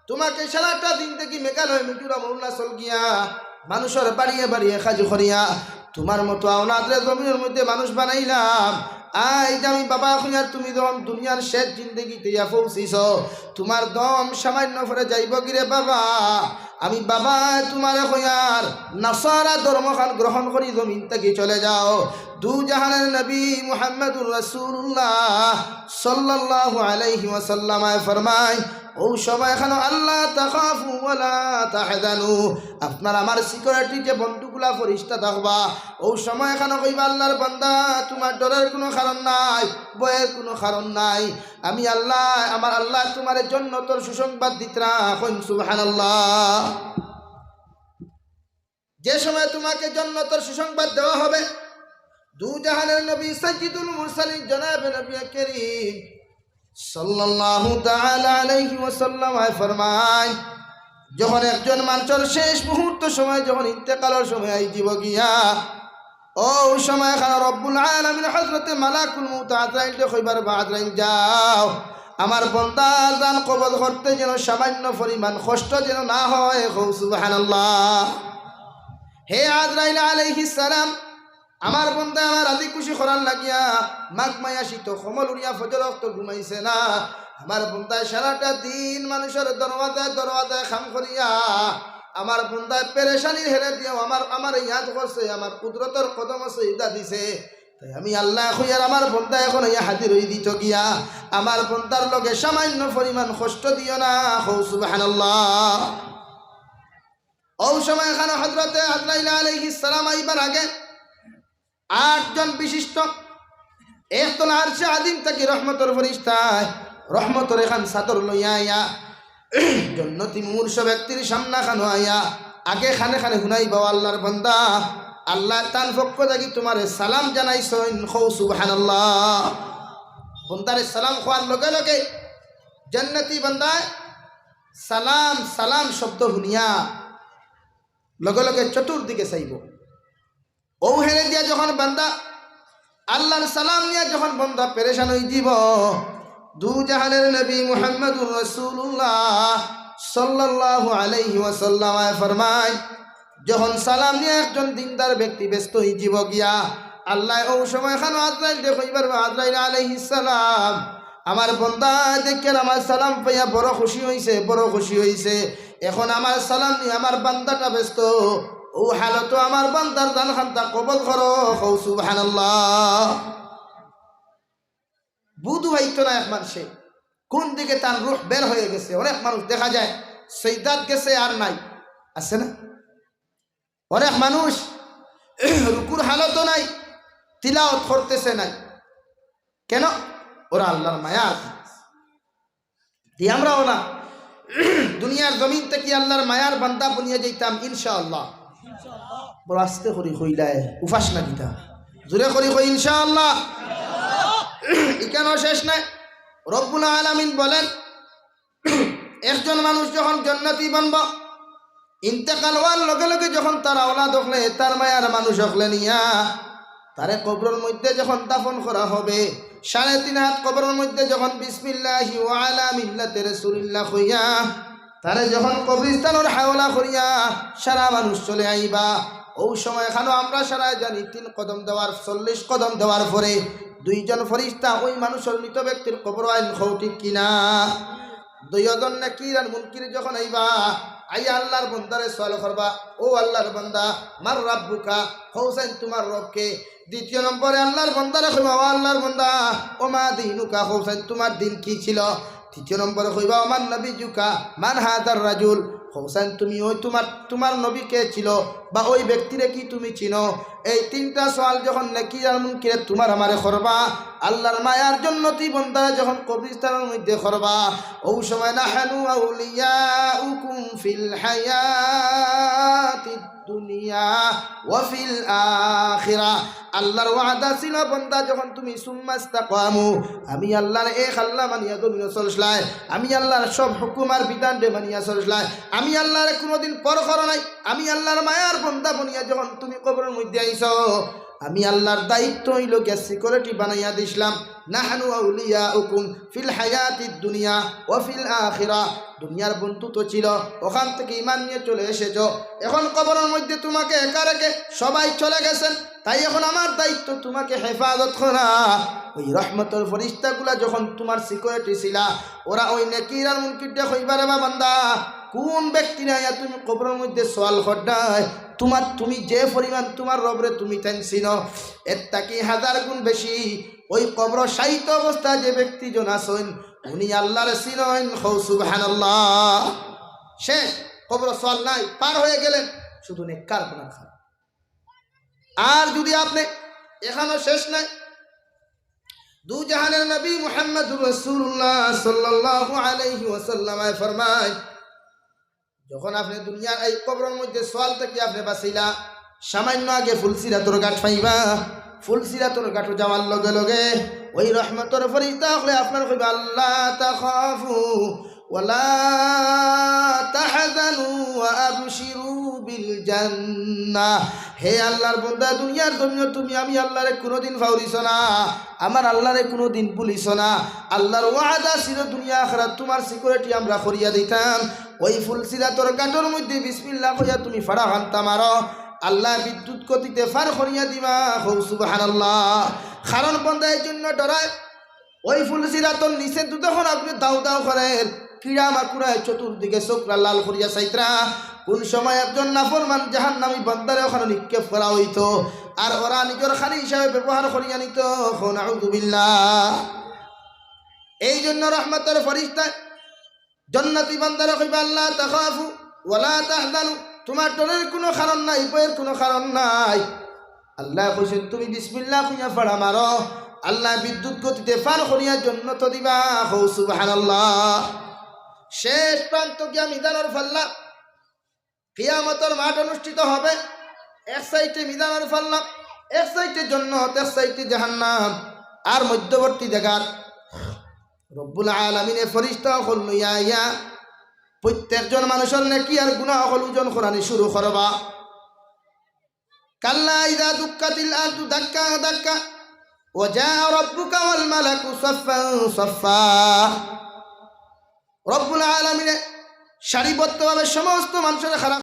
তোমাকে সারাটা জিন্দেগি মেঘালয়, মিজোরাম, অরুণাচল গিয়া, মানুষর বাড়িয়ে বাড়িয়ে কাজ করিয়া, তোমার মতো আওলাদরে জমিনর মধ্যে মানুষ বানাইলাম। আইজ আমি বাবা কইয়ার, তুমি যখন দুনিয়ার শেষ জিন্দেগিতে ইয়া পৌঁছিছ, তোমার দম সামান্য পরে যাইব গিরে বাবা। আমি বাবা তোমারে কইয়ার, নাসারা ধর্মখান গ্রহণ করি জমিন থাকি চলে যাও। দু জাহানের নবী মুহাম্মাদুর রাসূলুল্লাহ সাল্লাল্লাহু আলাইহি ওয়াসাল্লামে ফরমায়, ও সময় খানো আল্লা তাখাফু ওয়ালা তাহজানু, আপনার আমার সিকিউরিটি যে বন্ধুগুলা ফরিস্তা থাকবা, ও সময় খানো কইবা, আল্লাহর বান্দা, তোমার ডরের কোনো কারণ নাই, ভয়ের কোনো কারণ নাই। আমি আল্লাহ, আমার আল্লাহ তোমারে জন্নতর সুসংবাদ দিতরা। কইন সুবহানাল্লাহ। যে সময় তোমাকে জন্নতর সুসংবাদ দেওয়া হবে, দু জাহানের নবী সাইয়্যিদুল মুরসালিন জনাবে নবী করিম সাল্লাল্লাহু তাআলা আলাইহি ওয়াসাল্লাম ফরমায়, যখন একজন মানুষর শেষ মুহূর্ত সময়, যখন ইন্তেকালর সময় আইযিব গিয়া, ও সময় খানো রব্বুল আলামিন হযরতে মালাকুল মউত আজরাইলরে কইবা, বা আজরাইল যাও, আমার বন্দার জান কবজ করতে যেন সামান্য পরিমাণ কষ্ট যেন না হয়। কও সুবহানাল্লাহ। হে আজরাইল আলাইহিস সালাম, আমার বন্দায় আমার রাজি খুশি করার লাগিয়া মাঘ মায়া শীত কমল উড়িয়া ফজর অক্ত ঘুমাইছে না। আমার বন্দায় সারাটা দিন মানুষর দরওয়াজায় দরওয়াজায় কাম করিয়া আমার বন্দায় পেরেশানির হেরে দিয়াও আমার, আমারে ইয়াদ করছে, আমার কুদরতর কদমো সিজদা দিছে। তাই আমি আল্লায় কইয়ার, আমার বন্দা এখন আইয়া হাজির অইযিত গিয়া, আমার বন্দার লগে সামান্য পরিমাণ কষ্ট দিও না। কও সুবহানাল্লাহ। ও সময় খানো হযরতে আজরাইল আলাইহিস সালাম আইবার আগে আটজন বিশিষ্ট একতলা আরশে আজিম থাকি রহমতর ফরিস্তায় রহমতর এখান চাদর লইয়া আইয়া জন্নতি মুমূর্ষু ব্যক্তির সামনা খানো আইয়া আগে কানে কানে হুনাইবা, আল্লাহর বন্দা, আল্লায় তান পক্ষ থাকি তোমারে সালাম জানাইছইন। কও সুবহানাল্লাহ। বন্দারে সালাম কওয়ার লগে লগে জন্নতি বন্দায় সালাম, সালাম শব্দ হুনিয়া লগে লগে চতুর্দিকে চাইব। ও হেরে দিয়া যখন বান্দা আল্লাহর সালাম নিয়া যখন বন্দা পেরেশান অইযিব, দু জাহানের নবী মুহাম্মদুর রাসূলুল্লাহ সাল্লাল্লাহু আলাইহি ওয়াসাল্লাম ফরমায়, যখন সালাম নিয়া একজন দিনদার ব্যক্তি ব্যস্ত অইযিবো গিয়া, আল্লায় অউ সময় খানো আজরাইলরে কইবার, আজরাইল আলাইহিস সালাম, আমার বন্দায় দেখিয়ার আমার সালাম পাইয়া বড় খুশি অইছে, বড় খুশি অইছে। এখন আমার সালাম নিয়া আমার বান্দাটা ব্যস্ত, অউ হালতো আমার বান্দার জান খান্তা কবুল করো, কও সুবহানাল্লাহ। বুধ অইতো না এক মানষে, কুন দিকে তার রুহ বের অইগেছে। অনেক মানুষ দেখা যায় সেজদাত গেছে আর নাই, আছে না? অনেক মানুষ রুকুর হালতো নাই, তিলাওয়াত করতেছে নাই। কেন? ওরা আল্লার মায়া আছে। তে আমরাও না দুনিয়ার জমিন থাকি আল্লার মায়ার বান্দা বনিয়া যাইতাম ইনশাআল্লাহ। বড় আস্তে করি কইলায়, উপাস না দিতা। জোরে করি কই ইনশাআল্লাহ। ইখানও শেষ নাই। রব্বুল আলামিন বলেন, একজন মানুষ যখন জন্নতি বনবো, ইন্তেকাল অওয়ার লগে লগে যখন তার আওলাদ অকলে, তার মায়ার মানুষ অকলে নিয়া তারে কবরর মধ্যে যখন দাফন করা হবে, সাড়ে তিন হাত কবরর মধ্যে যখন বিসমিল্লাহি ওয়া আলা মিল্লাতি রাসূলিল্লাহ কইয়া তারে যখন কবরস্থানর হাওলা করিয়া সারা মানুষ চলে আইবা, অউ সময় খানো আমরা সারায় জানি তিন কদম দেওয়ার, চল্লিশ কদম দেওয়ার পরে দুইজন ফিরিস্তা ওই মানুষর, মৃত ব্যক্তির কবরো আইন, কও ঠিক কিনা? দুইজন নাকির আর মুনকির যখন আইবা, আইয়া আল্লার বন্দারে সওয়াল করবা, "ও আল্লার বন্দা, মান রাব্বুকা?" কও চাইন, "তুমার রব কে?" দ্বিতীয় নম্বরে আল্লার বন্দারে কইবা, "ও আল্লার বন্দা, ওয়া মা দীনুকা?" কও চাইন, "তুমার দিন কি ছিল?" তৃতীয় নম্বরে কইবা, "ওয়া মান নাবিয়্যুকা? মান হাযার রাজুল?" কও চাইন, "তুমি ওই তুমার, তুমার নবী কে ছিল বা ওই ব্যক্তিরে কি তুমি চিনো?" এই তিনটা সওয়াল যখন নাকির আর মুনকিরে তুমার আমারে করবা, আল্লার মায়ার জন্নতি বন্দারে যখন কবরস্থানর মধ্যে করবা, অউ সময়, "নাহনু আউলিয়াউকুম ফিল হায়াতিদ দুনিয়া ওয়া ফিল আখিরা।" আল্লার ওয়াদা ছিল, বন্দা, যখন তুমি সুম্মাস্তাকামু, আমি আল্লারে এক আল্লা মানিয়া জমিনো চলছলায়, আমি আল্লার সব হুকুম আর বিধানরে মানিয়া চলছলায়, আমি আল্লারে কুনুদিন পর করো নাই, আমি আল্লার মায়ার বন্দা বনিয়া যখন তুমি কবরর মধ্যে আইছো, আমি আল্লার দায়িত্ব অইলো গিয়া security বানাইয়া দিছলাম। নাহনু আউলিয়াউকুম ফিল হায়াতিদ দুনিয়া ওয়া ফিল আখিরা। দুনিয়ার বন্ধু তো ছিল, অখান থাকি ইমান নিয়া চলে এসেছো, এখন কবরর মধ্যে তুমাকে একা রেখে সবাই চলে গেছেন, তাই এখন আমার দায়িত্ব তুমাকে হেফাজত করা। ওই রহমতর ফিরিস্তাগুলা যখন তুমার security ছিলা, ওরা ওই নাকির আর মুনকিররে কইবা, "রে বা বান্দা, কুন ব্যক্তিরে আইয়া তুমি কবরর মধ্যে সওয়াল কররায়? তুমার, তুমি যে পরিমাণ তুমার রবরে তুমি তাইন চিনো, এর থাকি হাজার গুণ বেশি ওই কবরো শায়িত অবস্থায় যে ব্যক্তিজন আছইন, উনি আল্লারে চিনইন।" কও সুবহানাল্লাহ। শেষ, কবরো সওয়াল নাই, পার হয়ে গেলেন, শুধু নেককার গুনাহগার। আর যদি আপনে, এখানো শেষ নাই, দু জাহানের নবী মুহাম্মদুর রাসূলুল্লাহ সাল্লাল্লাহু আলাইহি ওয়াসাল্লাম ফরমায়, যখন আপনে দুনিয়ার এই কবরর মধ্যে সওয়াল থাকি আপনে বাঁচিলা, সামান্য আগে ফুলসিরাতর ঘাট পাইবা, ফুলসিরাতর ঘাটো যাওয়ার লগে লগে ওই রহমতর ফিরিস্তা অকলে আপনারে কইবা, "আল্লা তাখাফু ওয়ালা তাহজানু ওয়া আবশিরু বিল জান্নাহ।" হে আল্লার বন্দা, দুনিয়ার জমিনো তুমি আমি আল্লারে কুনুদিন ফাউরিছো না, আমার আল্লারে কুনুদিন ভুলিছো না। আল্লার ওয়াদা ছিল দুনিয়া আখিরাত তুমার security আমরা করিয়া দিতাম। ওই ফুলসিরাতর ঘাটর মধ্যে বিসমিল্লাহ কইয়া তুমি ফাড়া খান্তা মারো, আল্লায় বিদ্যুৎ গতিতে ফার করিয়া দিবা। কও সুবহানাল্লাহ। কারণ বন্দা এই জন্য ডরায়, ওই ফুলসিরাতর নিচে যতক্ষণ আপনে দাউ দাউ করের, কিড়া মাকুড়ায় চতুর্দিকে চোখরা লাল করিয়া চাইতরা, কুন সময় একজন নাফরমান জাহান্নামী বান্দারে ওখানো নিক্ষেপ করা অইতো, আর ওরা নিজর খালি হিসাবে ব্যবহার করিয়া নিতো। কও নাউযুবিল্লাহ। এই জন্য রহমতর ফিরিস্তায় জন্নতি বান্দারে কইবা, "আল্লা তাখাফু ওয়ালা তাহজানু।" তুমার ডরের কুনু কারণ নাই, ভয়ের কুনু কারণ নাই। আল্লায় কইছইন, "তুমি বিসমিল্লাহ কইয়া ফাড়া মারো, আল্লায় বিদ্যুৎ গতিতে ফার করিয়া জন্নতো দিবা।" কও সুবহানাল্লাহ। শেষ প্রান্ত গিয়া মিজানর পাল্লা, কিয়ামতর মাঠ অনুষ্ঠিত হবে। এক সাইডে মিজানর পাল্লা, এক সাইডে জন্নত, এক সাইডে জাহান্নাম, আর মধ্যবর্তী জাগাত রব্বুল আলামিনে ফিরিস্তা অকল লইয়া আইয়া প্রত্যেকজন মানুষর নেকি আর গুনাহ অকল ওজন করানি শুরু করবা। কাল্লা ইযা দুক্কাতিল আরদু দাক্কা দাক্কা ওয়া জাআ রাব্বুকা ওয়াল মালাকু সাফফান সাফফা। রব্বুল আলামিনে সারিবদ্ধভাবে সমস্ত মানুষরে খাড়া